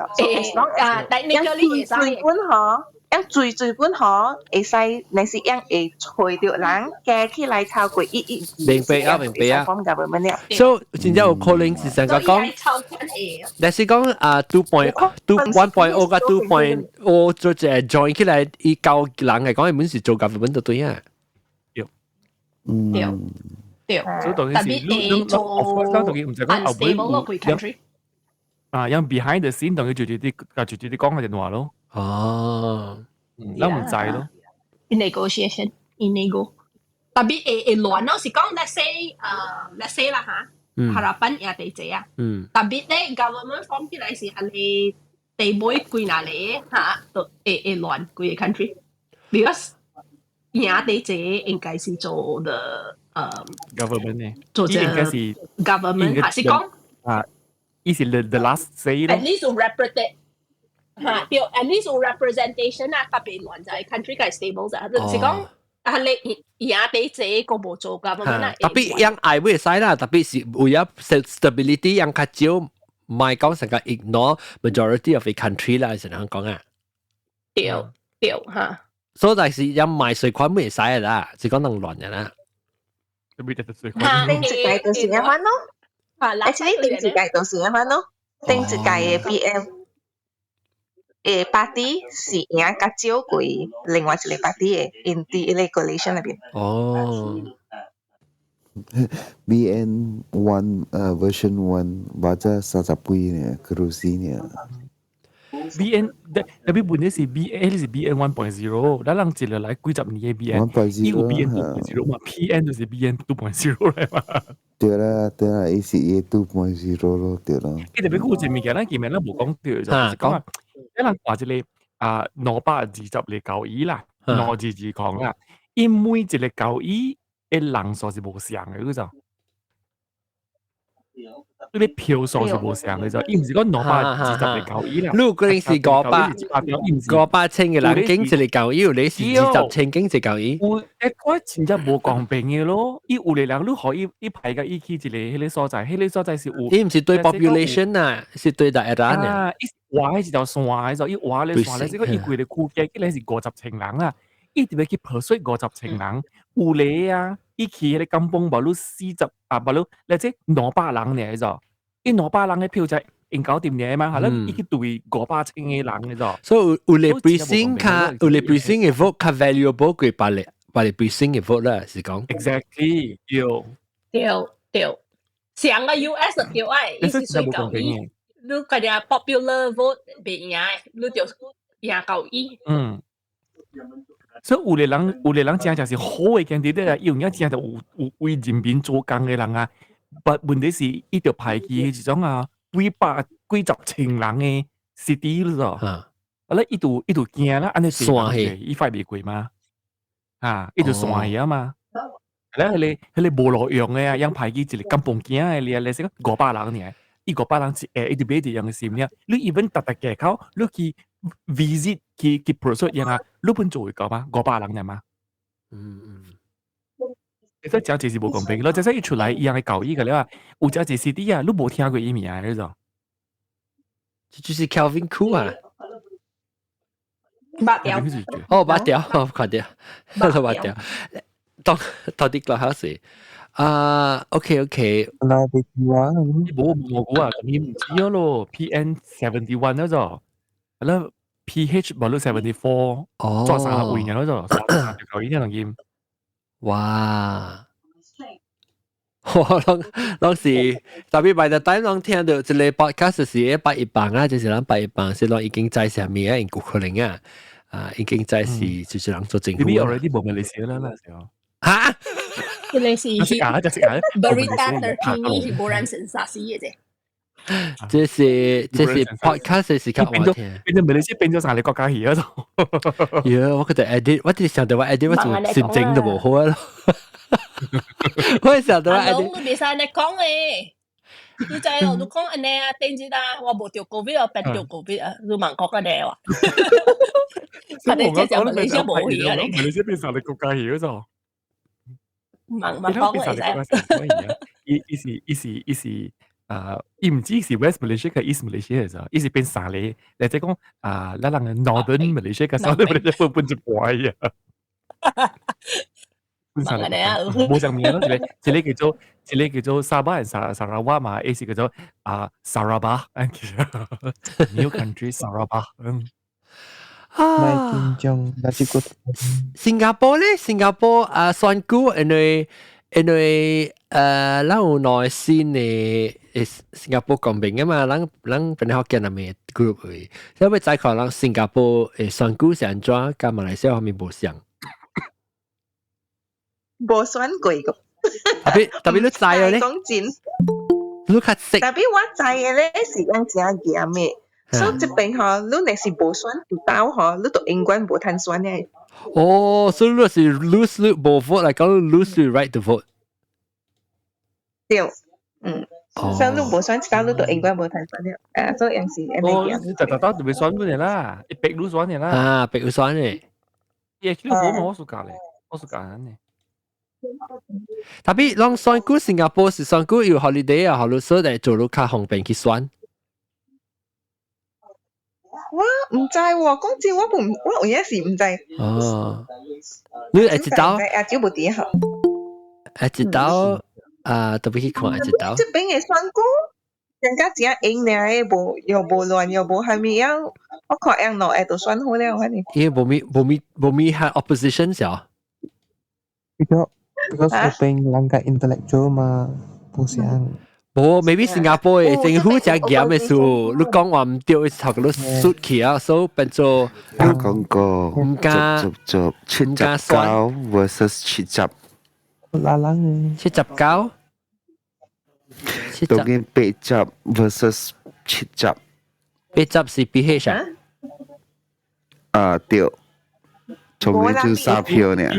啊，technically 最最本嗬，樣最最本嗬，會使若是樣會揣著人加起來超過一一明白啊，明白啊。所以真正有可能是成個講，但是講啊 two point two 1.0 佮 2.0 做一個 join 起來，伊交人嚟講，伊本是做 government 就對啊。對，對，對。所以當然是，你你做 unstable 咯，規 country。啊，因 behind the scene 當佢就啲就啲講嘅電話咯。哦。咱毋知咯。 Negotiation, in nego。Tapi 會會亂咯，是講 let's say let's say 啦嚇，Harapan 也第濟啊。Tapi 咧 government form 起來是係你地尾幾若個嚇，都會會亂規個 country。Because 贏第濟應該是做 the government 呢？做這應該是 government 還是講啊？伊是 the last say 咯。 At least 有 represent 嚇，對，at least 有 representation 啊，特別亂就係 country 較 stable 就係，是講啊你贏第濟個無做 government 啊。 Tapi 樣愛會使啦，tapi 是為咗 stability 樣較少，唔係講成個 ignore majority of the country 啦，是咁講啊。對對嚇。所以但是有賣稅款未使啦，是講能亂嘅啦。特別就稅款。頂一屆就是咁樣咯。啊， actually 頂一屆就是咁樣咯。頂一屆嘅 BM 誒 party 是贏較少過另外一個 party 嘅，in 啲個 coalition 裏邊。哦。 BN one version one 或者30幾呢，kerusi 呢。 BN 特別本啲是 BN 是 BN 1.0，咱人一個來幾十年嘅 BN，伊有 BN 2.0 嘛，PN 就是 BN 2.0 嚟嘛。對啦對啦，伊是伊 2.0 咯，對啦。伊特別有一個物件，咱前面咱無講到，就是講，咱人掛一個啊220個交椅啦，222啦，伊每一個交椅的人數是無相嘅，你知？你個票數是無相嘅，就伊毋是講220個交椅啦。如果你是500 500千嘅人經一個交椅，你是20千經一個交椅。有誒，我真正無公平嘅咯。伊有個人，你可以伊排個伊去一個彼個所在，彼個所在是有。伊毋是對 population 啊，是對大家啊。伊畫一條線嘅時候，伊畫咧線咧，這個伊規個區加起來是50千人啊。伊特別去 persuade 50千人，有咧啊。伊去彼個甘榜無你40啊，無你，你這200人爾咋？伊200人嘅票才用搞掂爾嘛，係啦，伊去對500千個人嘅咋。所以有有 precinct 較有 precinct 嘅 vote 較 valuable 過別個別個 precinct 嘅 vote 啦，是講。 Exactly，對。對對，上個 US 對愛，伊是水交伊，你家己 popular vote 袂贏，你就贏交伊。嗯。所以有個人，有個人真正是好嘅 candidate 啊，伊有影真正有為人民做工嘅人啊，但問題是伊著排去彼種啊幾百幾十千人嘅 city 咯，啊咧伊就驚啦，按呢散去，伊 fight 袂過嘛，啊，伊就散去啊嘛。咧彼個無路用嘅啊，樣排去一個甘榜囝嘅，你啊，你是講500人爾，伊五百人一下，伊就買一樣嘅心了。你 even 逐逐街口，你去 visit 去 persuade 樣啊，你本做會到嗎？五百人爾嗎？嗯嗯。其實真濟是無公平，咯，就使伊出來伊樣嘅交易個了啊，有真濟 city 啊，你無聽過伊名嗰種。這就是 Kelvin Khoo 啊。捌掉。哦，捌掉，看掉，都捌掉。當到底個考試啊？OK OK。那別話，無無啊，你唔知咯，PN 71 嗰種，係咯，PH 無咯 74，哦，做三個位嗰種，三個交易兩金。哇！我攏攏是特別 by the time 攏聽到這個 podcast 是百一磅啊，就是咱百一磅是攏已經知啥物啊，因有可能啊，啊已經知是就是人做政府。你 already 無馬來西亞啦，那時候。嚇？這個是食啊，就食啊。 Berita terkini hiburan sensasi 嘅啫。這是 podcast 是較我聽。變咗馬來西亞變咗三個國家去嗰種。呀，我覺得 edit，我直想到我 edit，我就心情都無好咯。我想到我 edit。你袂使按呢講誒，你知哦？你講按呢啊，頂日啊，我無著 COVID 啊，變著 COVID 啊，你茫講按呢話。佢哋這就馬來西亞無去啊！馬來西亞變三個國家去嗰種。茫茫講會使。伊是啊，伊毋止是 West Malaysia 佮 East Malaysia 嘅咋，伊是變三個，或者講啊，咱人嘅 Northern Malaysia 佮 Southern Malaysia 分分一半啊。分三個，無相名咯，一個叫做沙巴和沙拉瓦嘛，一是叫做啊沙拉巴，New country 沙拉巴，嗯。啊，緊張，那這個新加坡咧，新加坡啊，選舉因為咱有兩個新的新加坡公民啊嘛，咱本來福建那邊 group 去，所以欲知看咱新加坡的選舉是按怎，佮馬來西亞方面無相。無選過個。特別特別你知啊咧？講真，你較識。特別我知的咧是樣真嚴的，所以這邊吼，你若是無選一道吼，你就永遠無通選的。哦，所以你是 lose 你無 vote 來講，lose the right to vote。對，嗯。所以你無選一道，你就永遠無通選了。啊，所以樣是按呢樣。哦，就就就未選本啦，一逼你選的啦。啊，逼你選的。伊其實我嘛我暑假咧，我暑假呢。特別攏選舉新加坡是選舉有 holiday 啊，好所以做到較方便去選。我毋知喎，講真我唔我有影是毋知。哦，你會知道？亞洲無佇好。會知道啊，特別去看會知道。這邊的選舉人家真贏爾，無又無亂又無蝦米樣，我看樣兩個都選好了，反正。因為無咪係 opposition 小。 Because 嗰邊人家 intellectual 嘛，不像。無，maybe 新加坡的政府真嚴的數，你講話毋對，頭個你輸去啊，所以變做我講過，毋敢做做79 versus 70。拉人79。當然80 versus 70。80是 PH 啊？啊對，從呢就三票呢，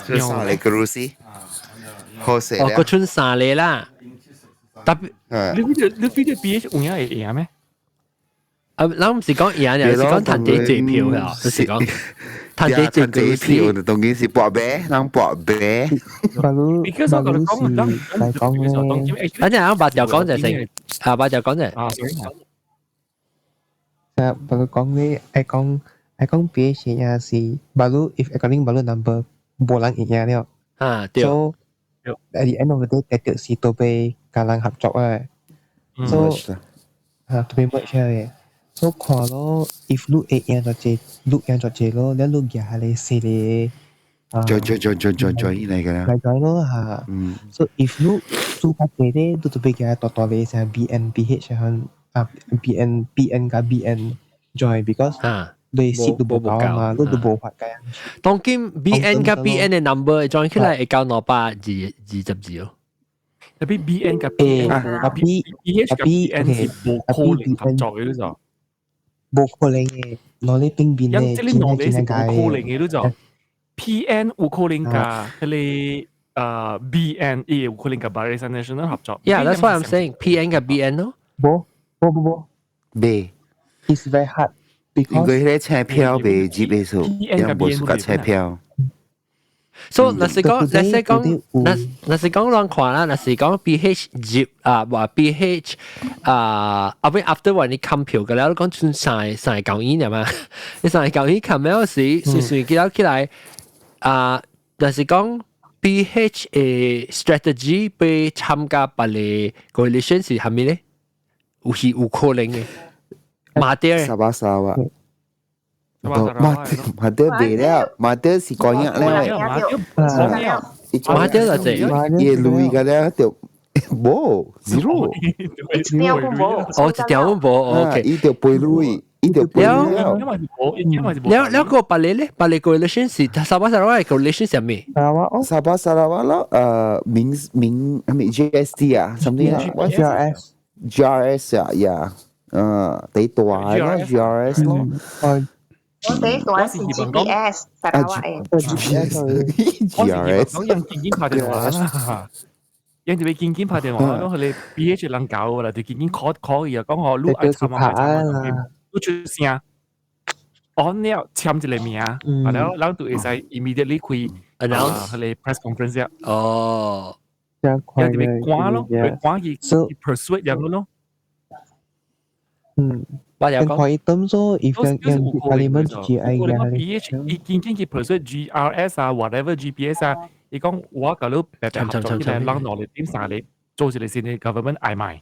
就三個 kerusi，好勢哦，個剩三個啦。特別，你你 PH 有影會贏咩？啊，咱毋是講贏，是講趁這濟票啊，就是講趁這濟這票，當然是搏啤，人搏啤。 Baru baru 是來講咧，反正俺白條講就成，啊白條講就。啊，sorry。啊，baru 講咧，愛講愛講 PH 也是，baru if according baru number 無人會贏了。啊，對。 So at the end of the day，定是都被共人合作嘅。So 啊，都被 merge 嘅。所以看咯，if 你會贏就這，你贏就這咯，你你舉下嚟四個。再再再再再再嚟㗎啦。嚟咗咯嚇。嗯。 So if 你做較濟咧，你就被舉大大個像 BN PH 啊 BN BN 佮 BN join because 你 seat 都無夠嘛，你都無法計。當今 BN 佮 BN 的 number join 起來會到222哦。特別 BN 佮 BN 啊 B PH 佮 BN 是無可能合作嘅，就。無可能嘅，攞你邊邊咧，這個兩個是無可能嘅，你就 PN 有可能佮彼個BN 也有可能佮 Barisan Nasional 合作。 Yeah, that's what I'm saying. PN 佮 BN 咯。無無無無。未。 It's very hard. 應該彼個車票袂入的數，因無輸甲車票。所以若是講，若是講，若若是講亂看啦，若是講 PH 入啊，話 PH 啊，後尾 after 話你冚票嘅了，你講剩三三個舊年嘛，你三個舊年冚了時，隨隨記得起來啊，若是講 PH 的 strategy 被參加別個 coalition 是蝦米咧？有是有可能嘅，馬爹。沙巴沙瓦。馬馬爹袂了，馬爹是講嘢了。馬爹就係伊鐳個了就無 zero。一條都無。哦，一條都無，OK。伊就賠鐳，伊就賠了。了了個別個咧，別個 coalition 是沙巴沙拉瓦 coalition 係咩？沙巴沙拉瓦咯，民民係咪 GST 啊？something 啊 GRS GRS 啊，呀，第大咯 GRS 咯。我第大是 GPS，沙拉瓦的。 GPS GRS。講人緊緊拍電話啦，人就會緊緊拍電話，講佢哋 PH 人搞啦，就緊緊 call call 伊啊，講我你愛參啊，參你出聲，按了簽一個名，然後人就會使 immediately 開 announce 佢哋 press conference 啊。哦，人就會趕咯，會趕去 persuade 人咯。嗯。我有講。可以當做 if 人人 parliament 自愛嘅。 PH 伊緊緊去 persuade GRS 啊，whatever GPS 啊，伊講我共你白白合作起來，人兩個點三個做一個新的 government 愛買。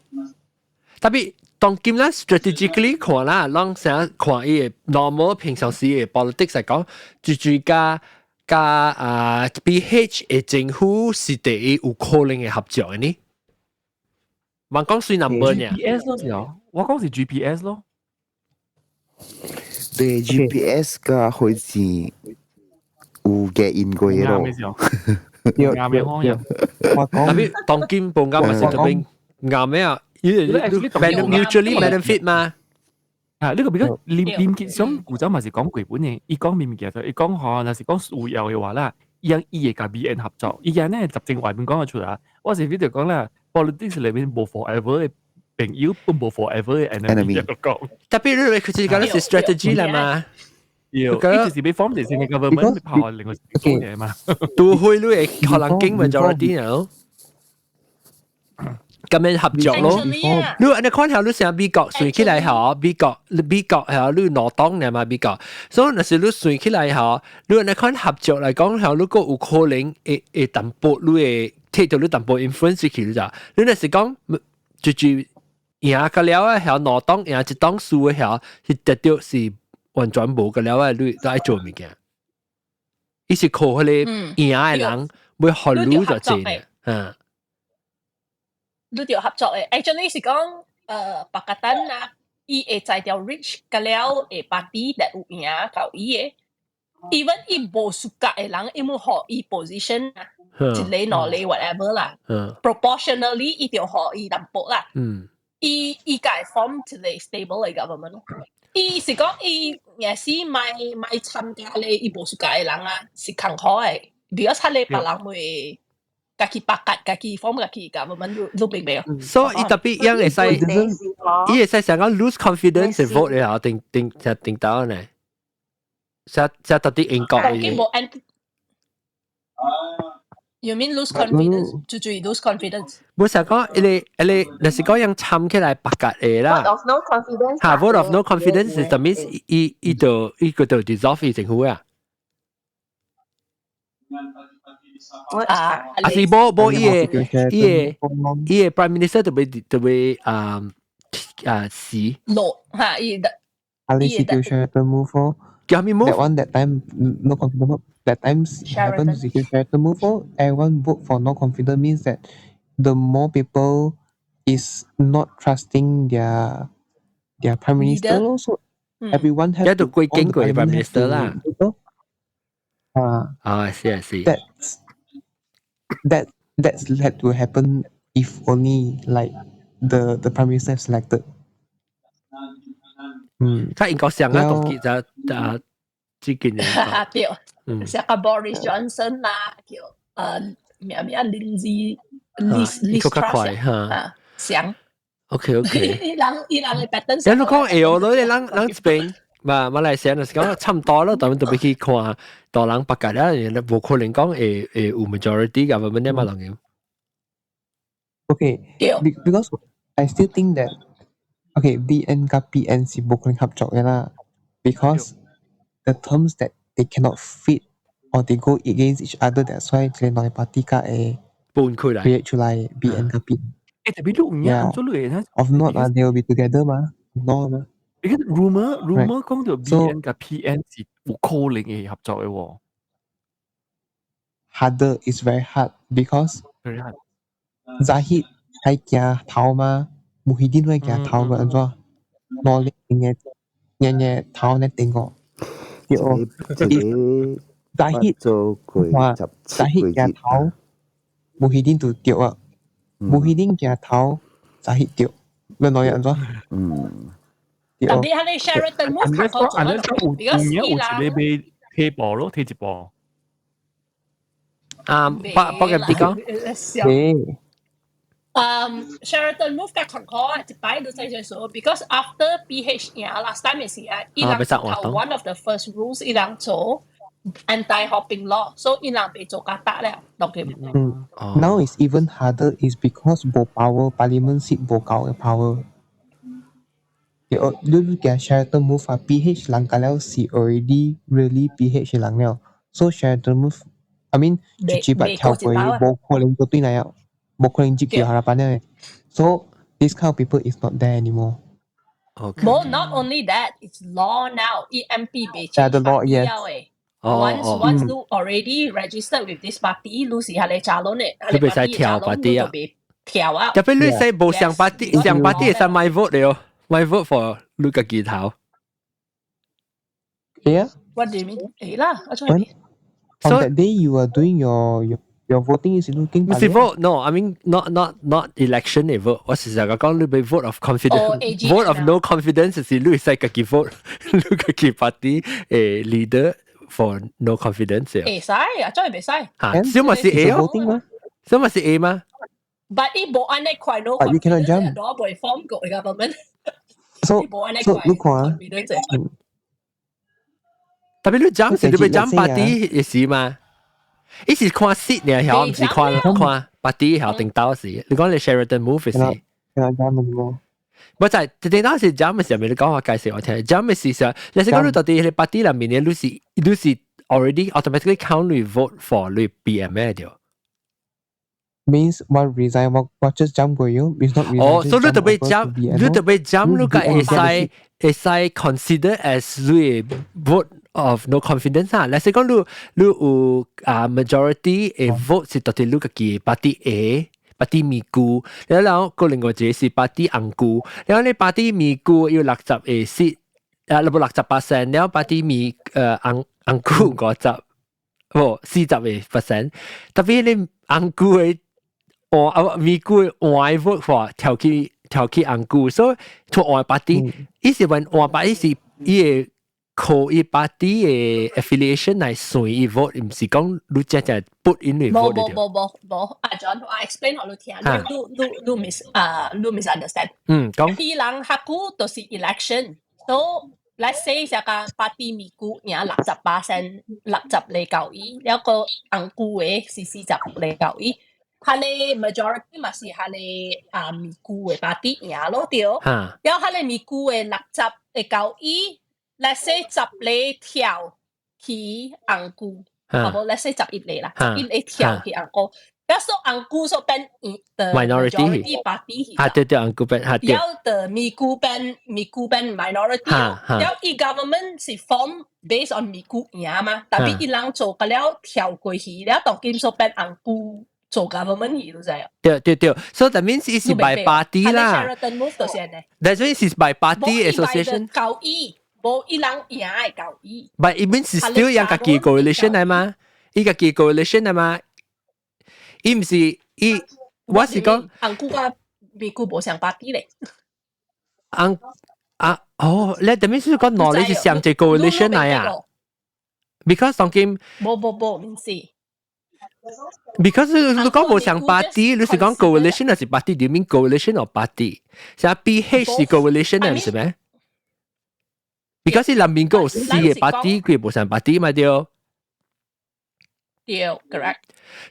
特別當今咱 strategically 看啦，咱成日看伊個 normal 平常時的 politics 嚟講，最最加加啊 PH 的政府是第一有可能嘅合作嘅呢？莫講算 number 呢？GPS 咯，是哦，我講是 GPS 咯。對 GPS 個開始有嘅應過咯。啱嘅可能。特別當今報啱咪是特別啱咩啊？mutually benefit 嘛。啊，呢個比較連連結上古早嘛是講過本嘅，伊講明明嘅，伊講嗬，若是講需要嘅話啦，伊伊會共 BN 合作，伊個呢執政外面講得出來，我是 video 講啦，politics 裏面無 forever 嘅朋友，都無 forever 嘅 enemy 講。特別你佢自己講是 strategy 啦嘛。要，伊就是欲 form 一個新嘅 government，跑另外一個嘢嘛。都會你會可能經 majority 咯。咁樣合作咯。你按呢看下，你成美國算起來嗬，美國係你兩黨呢嘛美國，所以若是你算起來嗬，你按呢看合作來講，嗬，如果有可能會淡薄你會提到你淡薄 influence 去咋？你若是講就贏個了啊，係兩黨贏一黨輸嘅嗬，是得到是完全無個了啊，你都愛做物件。伊是靠彼個贏嘅人會學你就濟，嗯。你著合作嘅，actually 是講Pakatan 啊，伊會在條 reach 個了會 party that 有贏到伊嘅，even 伊無 suka 嘅人，伊會予伊 position 啊，一個兩個 whatever 啦，proportionally 伊就予伊淡薄啦，伊會 form 一個 stable 嘅 government 咯。伊是講伊也是莫參加咧，伊無 suka 嘅人啊，是艱苦嘅，because 彼個別人會家己白格，家己 form 家己 government，你明未啊？所以伊特別樣會使，伊會使想講 lose confidence vote 咧嚇，定定就定到呢？寫特啲英國嘅。 You mean lose confidence？就lose confidence。冇想講，伊個，若是講樣參起來白格嘅啦。 Vote of no confidence。嚇，vote of no confidence 是咩意思？伊伊就伊個就 dissolve 伊政府啊。啊，啊是無伊個 prime minister 就會死。落嚇伊的。啊，你是叫 Sheraton move 叫咩 move？ That one that time no confidence. That time happen to Sheraton move. Everyone vote for no confidence means that the more people is not trusting their prime minister. Also, everyone have to 歸經過 prime minister 啦。啊啊，是是。 That's had to happen if only like the prime minister selected. 嗯，佢應該上啊，當記就啊，最近嘅。對，像個 Boris Johnson 啦，叫咩咩 Lindsay Liz Truss 啊，上。 OK。伊人嘅 pattern。你講會哦，你人人這邊嘛馬來西亞就是講差唔多咯，但係特別去看大人白格啦，無可能講會有 majority government 嘛，人嘅。 Okay, because I still think that okay, BN 佮 PN 是無可能合作嘅啦，because the terms that they cannot fit or they go against each other, that's why 這個兩個 party 較會分開來 create 出來 BN 佮 PN。誒，特別你有影做你嘅， If not 啊，they will be together 嘛，no 嘛。 Because rumor 講到 BN 佮 PN 是有可能會合作嘅喎。 Harder is very hard because very hard. Zahid 係行頭嘛，穆希丁會行頭嘛，按怎？攞你嘅嘅頭呢定個。對哦，Zahid 做過話 Zahid 行頭，穆希丁就對啊。穆希丁行頭，Zahid 對，你攞嘢按怎？嗯。特別係你 Sheraton move 較好做，有有一個被退步咯，退一步。啊，北北嘅啲講。 Sheraton move 較坎坷一擺都使說，because after PH 贏 last time 嘅時啊，伊人頭 one of the first rules 伊人做 anti-hopping law，所以伊人被做較大了，當佢。嗯，now is even harder is because 無 power parliament seat 無夠嘅 power。你你嘅 Sheraton move 啊，PH 人個了是 already really PH 人了，所以 Sheraton move，I mean 直接把跳過無可能做對來了。無可能接叫 Harapan 嘅，so this kind of people is not there anymore. Okay. Well, not only that, it's law now. MP 被 Yeah, the law, yes. Once you already registered with this party，你是係你查攏嘅，你袂使跳 party 啊，跳啊。特別你使無上 party，上 party 會使買 vote 了，買 vote for 你家己頭。 Yeah. What do you mean？會啦，我做 On that day you are doing your voting is looking 唔是 vote, no, I mean not election 嘅 vote，我是成日講你俾 vote of confidence，vote of no confidence 是你使家己 vote，你家己 party 誒 leader for no confidence。會使啊，真係袂使。嚇，小咪是 A 哦，小咪是 A 嗎？ But 伊無按呢塊 no confidence，you cannot jump。攞袂 form 過 government。 So 你看，特別你 jump 是你俾 jump party 嘅事嘛？伊是看 seat 呢，曉唔是看看。party 係定到時，你講你 Sheraton Move 是？係 jump 冇。唔係，定到時 jump 嘅時候，你講我介紹我聽。jump 嘅事實，你是講你到底你 party 裏面你是 already automatically count 你 vote for 你 BM 咩掉？ Means 我 resign 我 just jump 過喲，means not resign。哦，所以你特別 jump，你特別 jump，你個會使 consider as 你 vote of no confidence 啊。例如講你有啊 majority 嘅 vote 是到底你家己 party A。party 咪菇，然後個另外一個是 party 紅菇，然後你 party 咪菇有60個 seat，啊，你無60%，然後 party 咪紅紅菇50，無40個 percent，特別你紅菇嘅換啊咪菇換 vote for 跳去紅菇，所以出換 party，意思問換 party 是伊會靠伊 party 嘅 affiliation 來算伊 vote，唔是講你只只 put in 你 vote。無無無無無，阿 John，我 explain 予你聽，你你你 mis 啊，你 misunderstand。講。伊人較久都是 election，so let's say 這個 party 咪菇贏60%，60個9，了個紅菇嘅是40個9，佢哋 majority 嘛是佢哋啊咪菇嘅 party 贏咯對。了佢哋咪菇嘅60個9。let's say 10個跳去紅菇，好無？let's say 11個啦，11個跳去紅菇，了所紅菇所變的 minority party 啊，對對，紅菇變啊對。了的咪菇變咪菇變 minority，了伊 government 是 form based on 咪菇贏嘛，但係伊人做個了跳過去，了當今所變紅菇做 government 去，你知啊？對對對，所以 that means 是 by party 啦。 Sheraton move 就是按呢。 That means 是 by party association。交易。無伊人贏會交易。 But it means still 有家己 coalition 嚟嘛？伊家己 coalition 嚟嘛？伊毋是伊，我是講。紅菇佮咪菇無相 party 咧。紅啊哦，你等於是講攞你是上隻 coalition 嚟啊？Because 當今無無無，毋是。 Because 你講無相 party，你是講 coalition 還是 party？你 mean coalition or party？像 PH 是 coalition 係唔是咩？Because 是南邊個有四個 party，佢無相 party 嘛對。對，correct。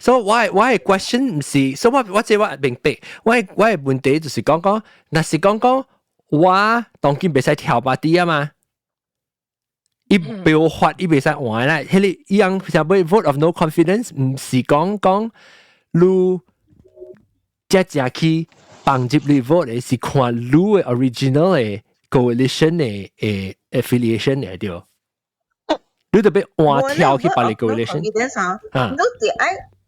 所以我嘅 question 唔是，所以我這我明白，我嘅問題就是講講，若是講講我當今袂使跳 party 啊嘛，伊表法伊袂使換啦，彼個伊樣想欲 vote of no confidence，毋是講講你只只去放入你 vote 的，是看你嘅 original 嘅 coalition 嘅 affiliation 嚟對。你特別換跳去別個 coalition。你得愛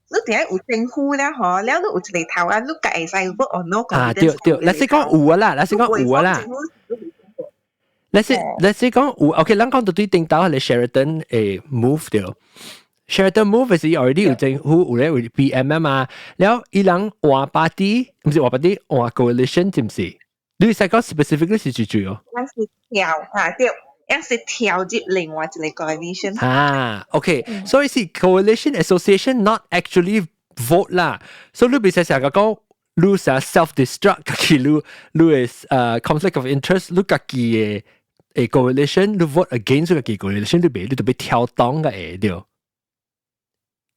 你得愛有政府了嗬，了你有一個頭啊，你家會使 vote on no 啊，對對，你是講有啊啦，你是講有啊啦。你是講有，OK，咱講到對頂頭係 Sheraton 誒 move 對。Sheraton move 是 already 有政府有咧有 PM 嘛，了伊人換 party，毋是換 party，換 coalition 是毋是？你使講 specifically 是住住哦？咱是跳嚇對。一是跳入另外一個 coalition。啊，OK，所以是 coalition association not actually vote 啦。所以你別使成日講，你成 self destruct 家己，你嘅conflict of interest，你家己嘅誒 coalition，你 vote against 家己 coalition，你別你特別跳黨嘅會對。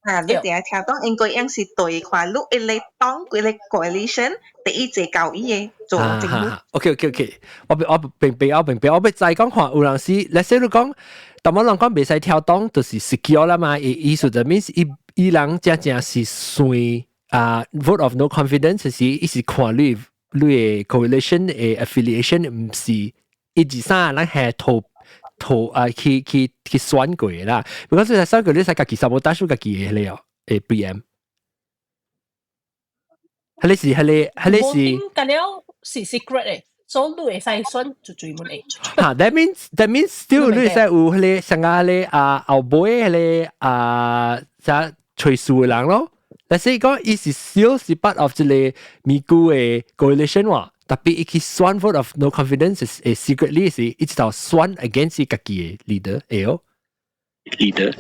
啊，你定係跳黨，應該應是對看，你一個黨幾個 coalition，第一隻交易嘅做政府。 OK，我明白，我明白，我欲再講看有陣時，let's say 你講，但我人講袂使跳黨，就是 secure 啦嘛。伊意思就 means 伊伊人真正是算啊 vote of no confidence 是伊是看你嘅 coalition 嘅 affiliation，毋是一二三，咱係投投啊去去去選過啦。如果是選過，你使家己 sabotage 家己嘅了，誒 BM。係你是係你係你是。咁了是 secret 嘅，所以你會使選就最滿嘅。嚇，that means still 你會使有彼個上個彼個啊後尾彼個啊啥吹數嘅人咯。但是講伊是 still 是 part of 這個咪菇嘅 coalition 喎，特別伊去選 vote of no confidence 是 secretly 是一直到選 against 家己嘅 leader 會哦 leader。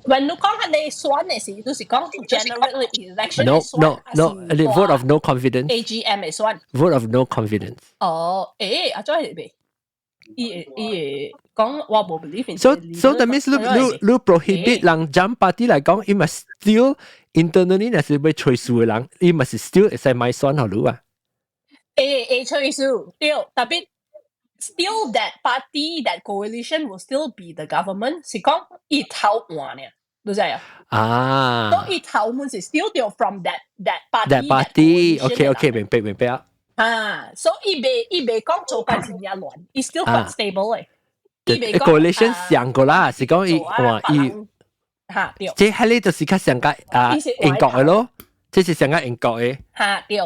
When 你講係你選嘅時，都是講 general election。 No no no，你 vote of no confidence。 AGM 嘅選。 Vote of no confidence。哦，誒，啊，再係未？伊會講我無 believe in。 So that means 你 prohibit 人 jump party 來講，伊嘛 still internally 若是欲揣輸的人，伊嘛是 still 會使買選予你啊。會揣輸，對，tapi still that party, that coalition will still be the government，是講伊頭換呢，你知啊？啊。都伊頭門是 still 掉 from that party。 That party，OK，明白明白啊。啊，所以伊袂講做緊真正亂，伊 still quite stable 嘅。伊袂講 coalition 上過啦，是講伊話伊嚇對。這係呢就是較上個啊英國嘅咯，這是上個英國嘅。嚇對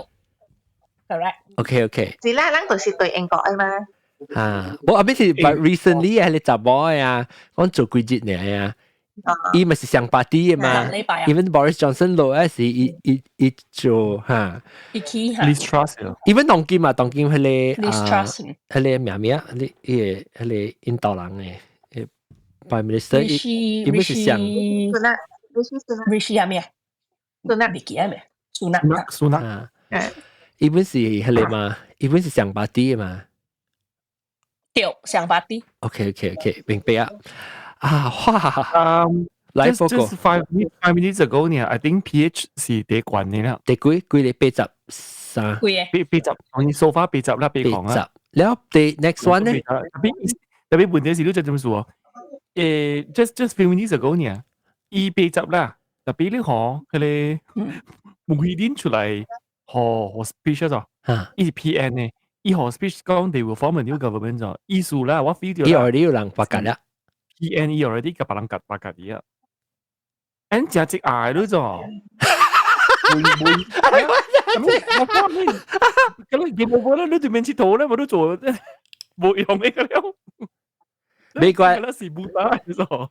，correct。 OK。是啦，咱就是對英國嘅嘛。啊，我阿邊是 but recently 係你查某啊，講做幾日呢啊？伊咪是上 party 嘅嘛，even Boris Johnson 落咧是伊伊伊做嚇，伊起嚇，Liz Truss ，even 當今嘛，當今彼個 Liz Truss，彼個名名，你伊個彼個印度人嘅，Prime Minister，伊伊咪是上，Rishi 係咩啊？蘇納，未記得咩？蘇納，蘇納，伊本是彼個嘛，伊本是上 party 嘅嘛，對，上 party。 OK，明白啊。啊，哇！來，just 5 minutes ago 呢，I think PH 是第關嘅啦，第幾幾個83？幾個？八十，我 so far 八十啦，八講啊。了，the next one 呢？特別問題是你這點數？just few minutes ago 呢，伊八十啦，特別你嗬，佢個穆希丁出來予 speech 咗，伊是 PN 呢，伊予 speech 講 they will form a new government 咗，意思啦，我 feel 到。伊 already 有人發覺啦。 PN 伊 already 共別人夾八夾啲啊，and 真直嗌咯咗，會會，咁我講你，咁你冇冇咧？你對面佚佗咧，冇得做，冇用嘅了。美國那是不打咗。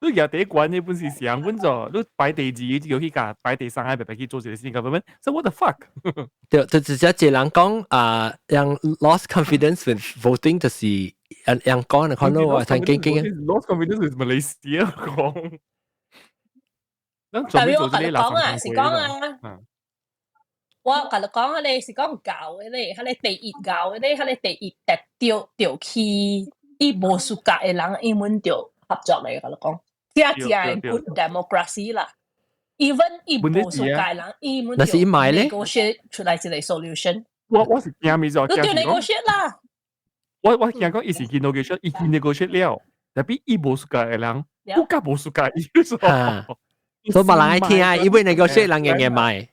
你舉第一關你本是上本咗，你擺第二就去共擺第三個白白去做一個新 government，so what the fuck？對，就直接一個人講啊，人 lost confidence with voting 就是人人講的看到我聽經經 lost confidence with Malaysia 講。特別我共你講啊，是講啊，我共你講啊，你是講舊的咧，彼個第一舊的咧，彼個第一特著著去伊無 suka 的人，伊們就合作來共你講，這才係 good democracy 啦。even 伊無 suka 的人，伊們那是伊買咧，negotiate 出來一個 solution。我是驚咪就你就 negotiate 啦。我驚講伊是見 negotiate，伊見 negotiate 了，特別伊無 suka 的人，更加無 suka 伊說。所以別人愛聽啊，因為 negotiate 人硬硬買。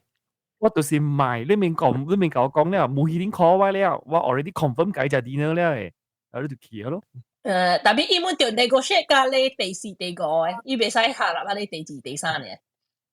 我就是買，你免講，你免共我講了，無一定 call 我了，我 already confirm 解隻 dinner 了誒，啊你就去咯。特別伊們就 negotiate 甲你第四、第五個，伊袂使下落啊你第二、第三個。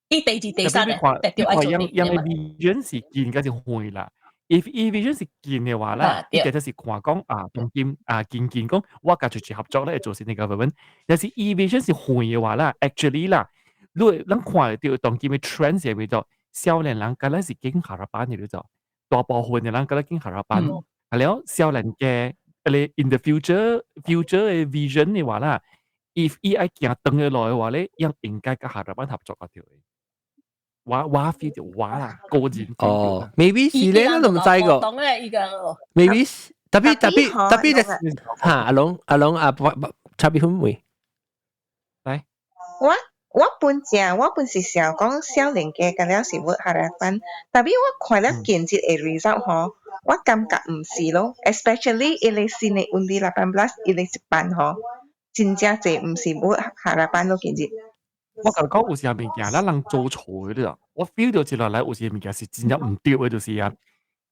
伊第二、第三個，特別愛做第因為 vision 是近，嗰就會啦。if 伊 vision 是近嘅話啦，伊就是看講啊，當今啊近近講，我共出去合作咧，會做新嘅 government。但是伊 vision 是遠嘅話啦，actually 啦，你咱看到當今嘅 trend 是咪做？少年人敢若是揀 Harapan 嘅做，大部分嘅人敢若揀 Harapan。係了，少年嘅，你 in the future 嘅 vision 嘅話啦，if 伊愛行長嘅路嘅話咧，應應該佮 Harapan 合作啊條。我 feel 到我啦，個人哦，maybe 是咧，我都唔知個。maybe 特別特別特別嘅嚇，阿龍阿龍啊，差別分會。來，我本是想講少年家敢了是 vote Harapan，tapi 我看了近日的 result 吼，我感覺毋是咯，especially 伊個新的 Undi 18，伊個一班吼，真正濟毋是 vote Harapan 咯，近日。我共你講有時物件，咱人做錯的啦。我 feel 到一落來有時物件是真正毋對的，就是啊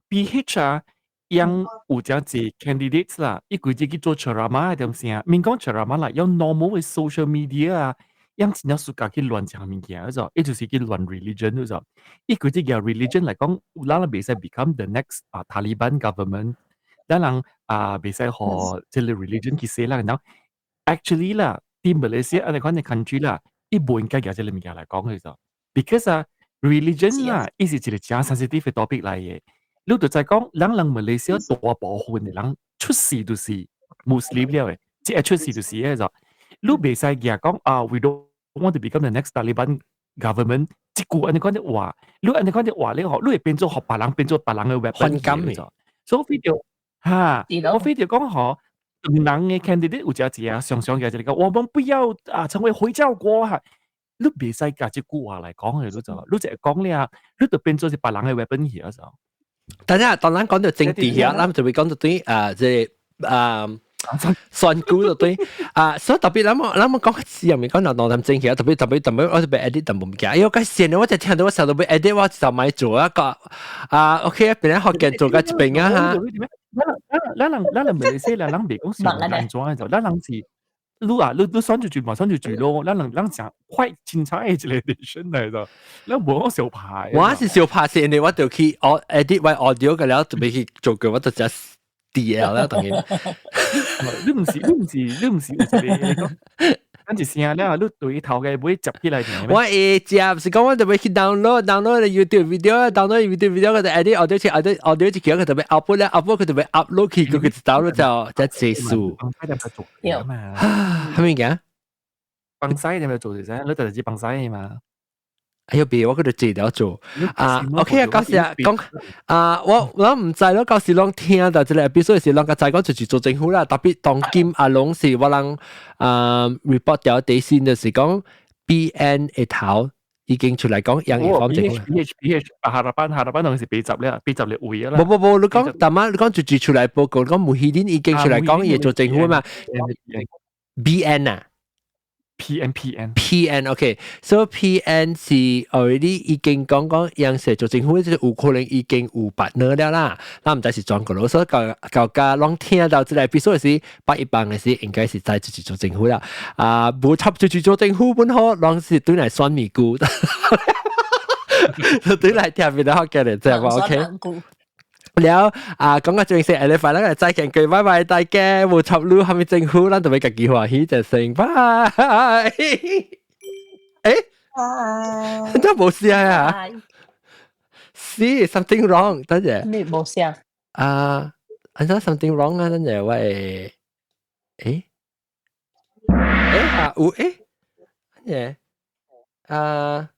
，PH 啊，用有誠濟 candidates 啦，伊規日去做 ceramah 點聲，免講 ceramah 啦，用 normal 的 social media 啊，用真正 suka 去亂講物件，嗰伊就是去亂 religion 嗰種。伊規日用 religion 來講，咱人袂使 become the next 啊 Taliban government，咱人啊袂使予這個 religion 去洗咱，然後 actually 啦，佇馬來西亞按呢款的 country 啦，伊無應該舉這個物件來講嘅，because 啊 religion 啦，伊是一個誠 sensitive 的 topic 來的。你就知講，咱人馬來西亞大部分的人出世就是 Muslim 了的，這個出世就是彼個。你袂使舉講啊，we don't want to become the next Taliban government。這句按呢款的話，你按呢款的話，你予你會變做予別人變做別人的 weapon 反感的。所以 feel 到嚇，我非得講嗬，人嘅 candidate 有隻字啊，常常嘅就係講，我們不要啊成為回教國嚇。你袂使共這句話來講嘅，你就你就講了，你就變做是別人嘅 weapon 去啊就。等下，當咱講到政治遐，咱就會講到對啊，這啊選舉就對啊，所以特別咱們講字入面講到當談政治啊，特別特別特別，我就被 edit 淡薄物件。哎喲，該線我就聽到我時候被 edit，我就買做一個啊，OK，邊咧學見做個一邊啊嚇。咱人袂使啦，咱袂講是安怎就，咱人是。你啊，你選就住嘛，選就住咯。咱誠快清楚的一個 decision 來的，咱無講相拍。我是相拍是因為我就去我 edit 我 audio 個了，準備去做過，我就只 DL 啦，當然。你毋是有一個咱一聲了，你對頭家尾接起來聽。我會接，是講我特別去 download YouTube video，download YouTube video 佢就 edit audio 去 audio audio 一叫佢特別 upload 咧，upload 佢特別 upload 去，佢就 download 就結束。做嘛？係咪嘅？放西你咪做啫，你就直接放西嘛。哎喲，別我嗰度治療做啊，OK 啊，到時啊講啊，我毋知咯，到時攏聽到這個 episode 是攏較知講就是做政府啦，特別當今阿攏是我人啊 report 掉底線就是講 BN 的頭已經出來講楊宜芳政府。 P H P H 哈拉班當時被集咧，被集嚟位啦。無無無，你講大媽，你講就出來報告，你講穆希林已經出來講伊做政府嘛？BN 啊。 P N P N P N OK，所以 P N 是 already 已經講講楊氏做政府，就是有可能已經有辦了啦，咱毋知是轉過咯，所以舊舊家攏聽到這個，比如是八一幫的時，應該是在就是做政府啦。啊，無插就是做政府本好，攏是對來選咪菇，對來聽比較好嘅咧，知無？OK。了啊，講個正式，你快啦，再見，句拜拜，大家無插路，後面政府，咱就欲家己歡喜就成，拜。欸，都無聲啊？是 something wrong，等陣。咩無聲？啊，安怎 something wrong 啊？等陣喂，欸，欸啊有欸，等陣啊。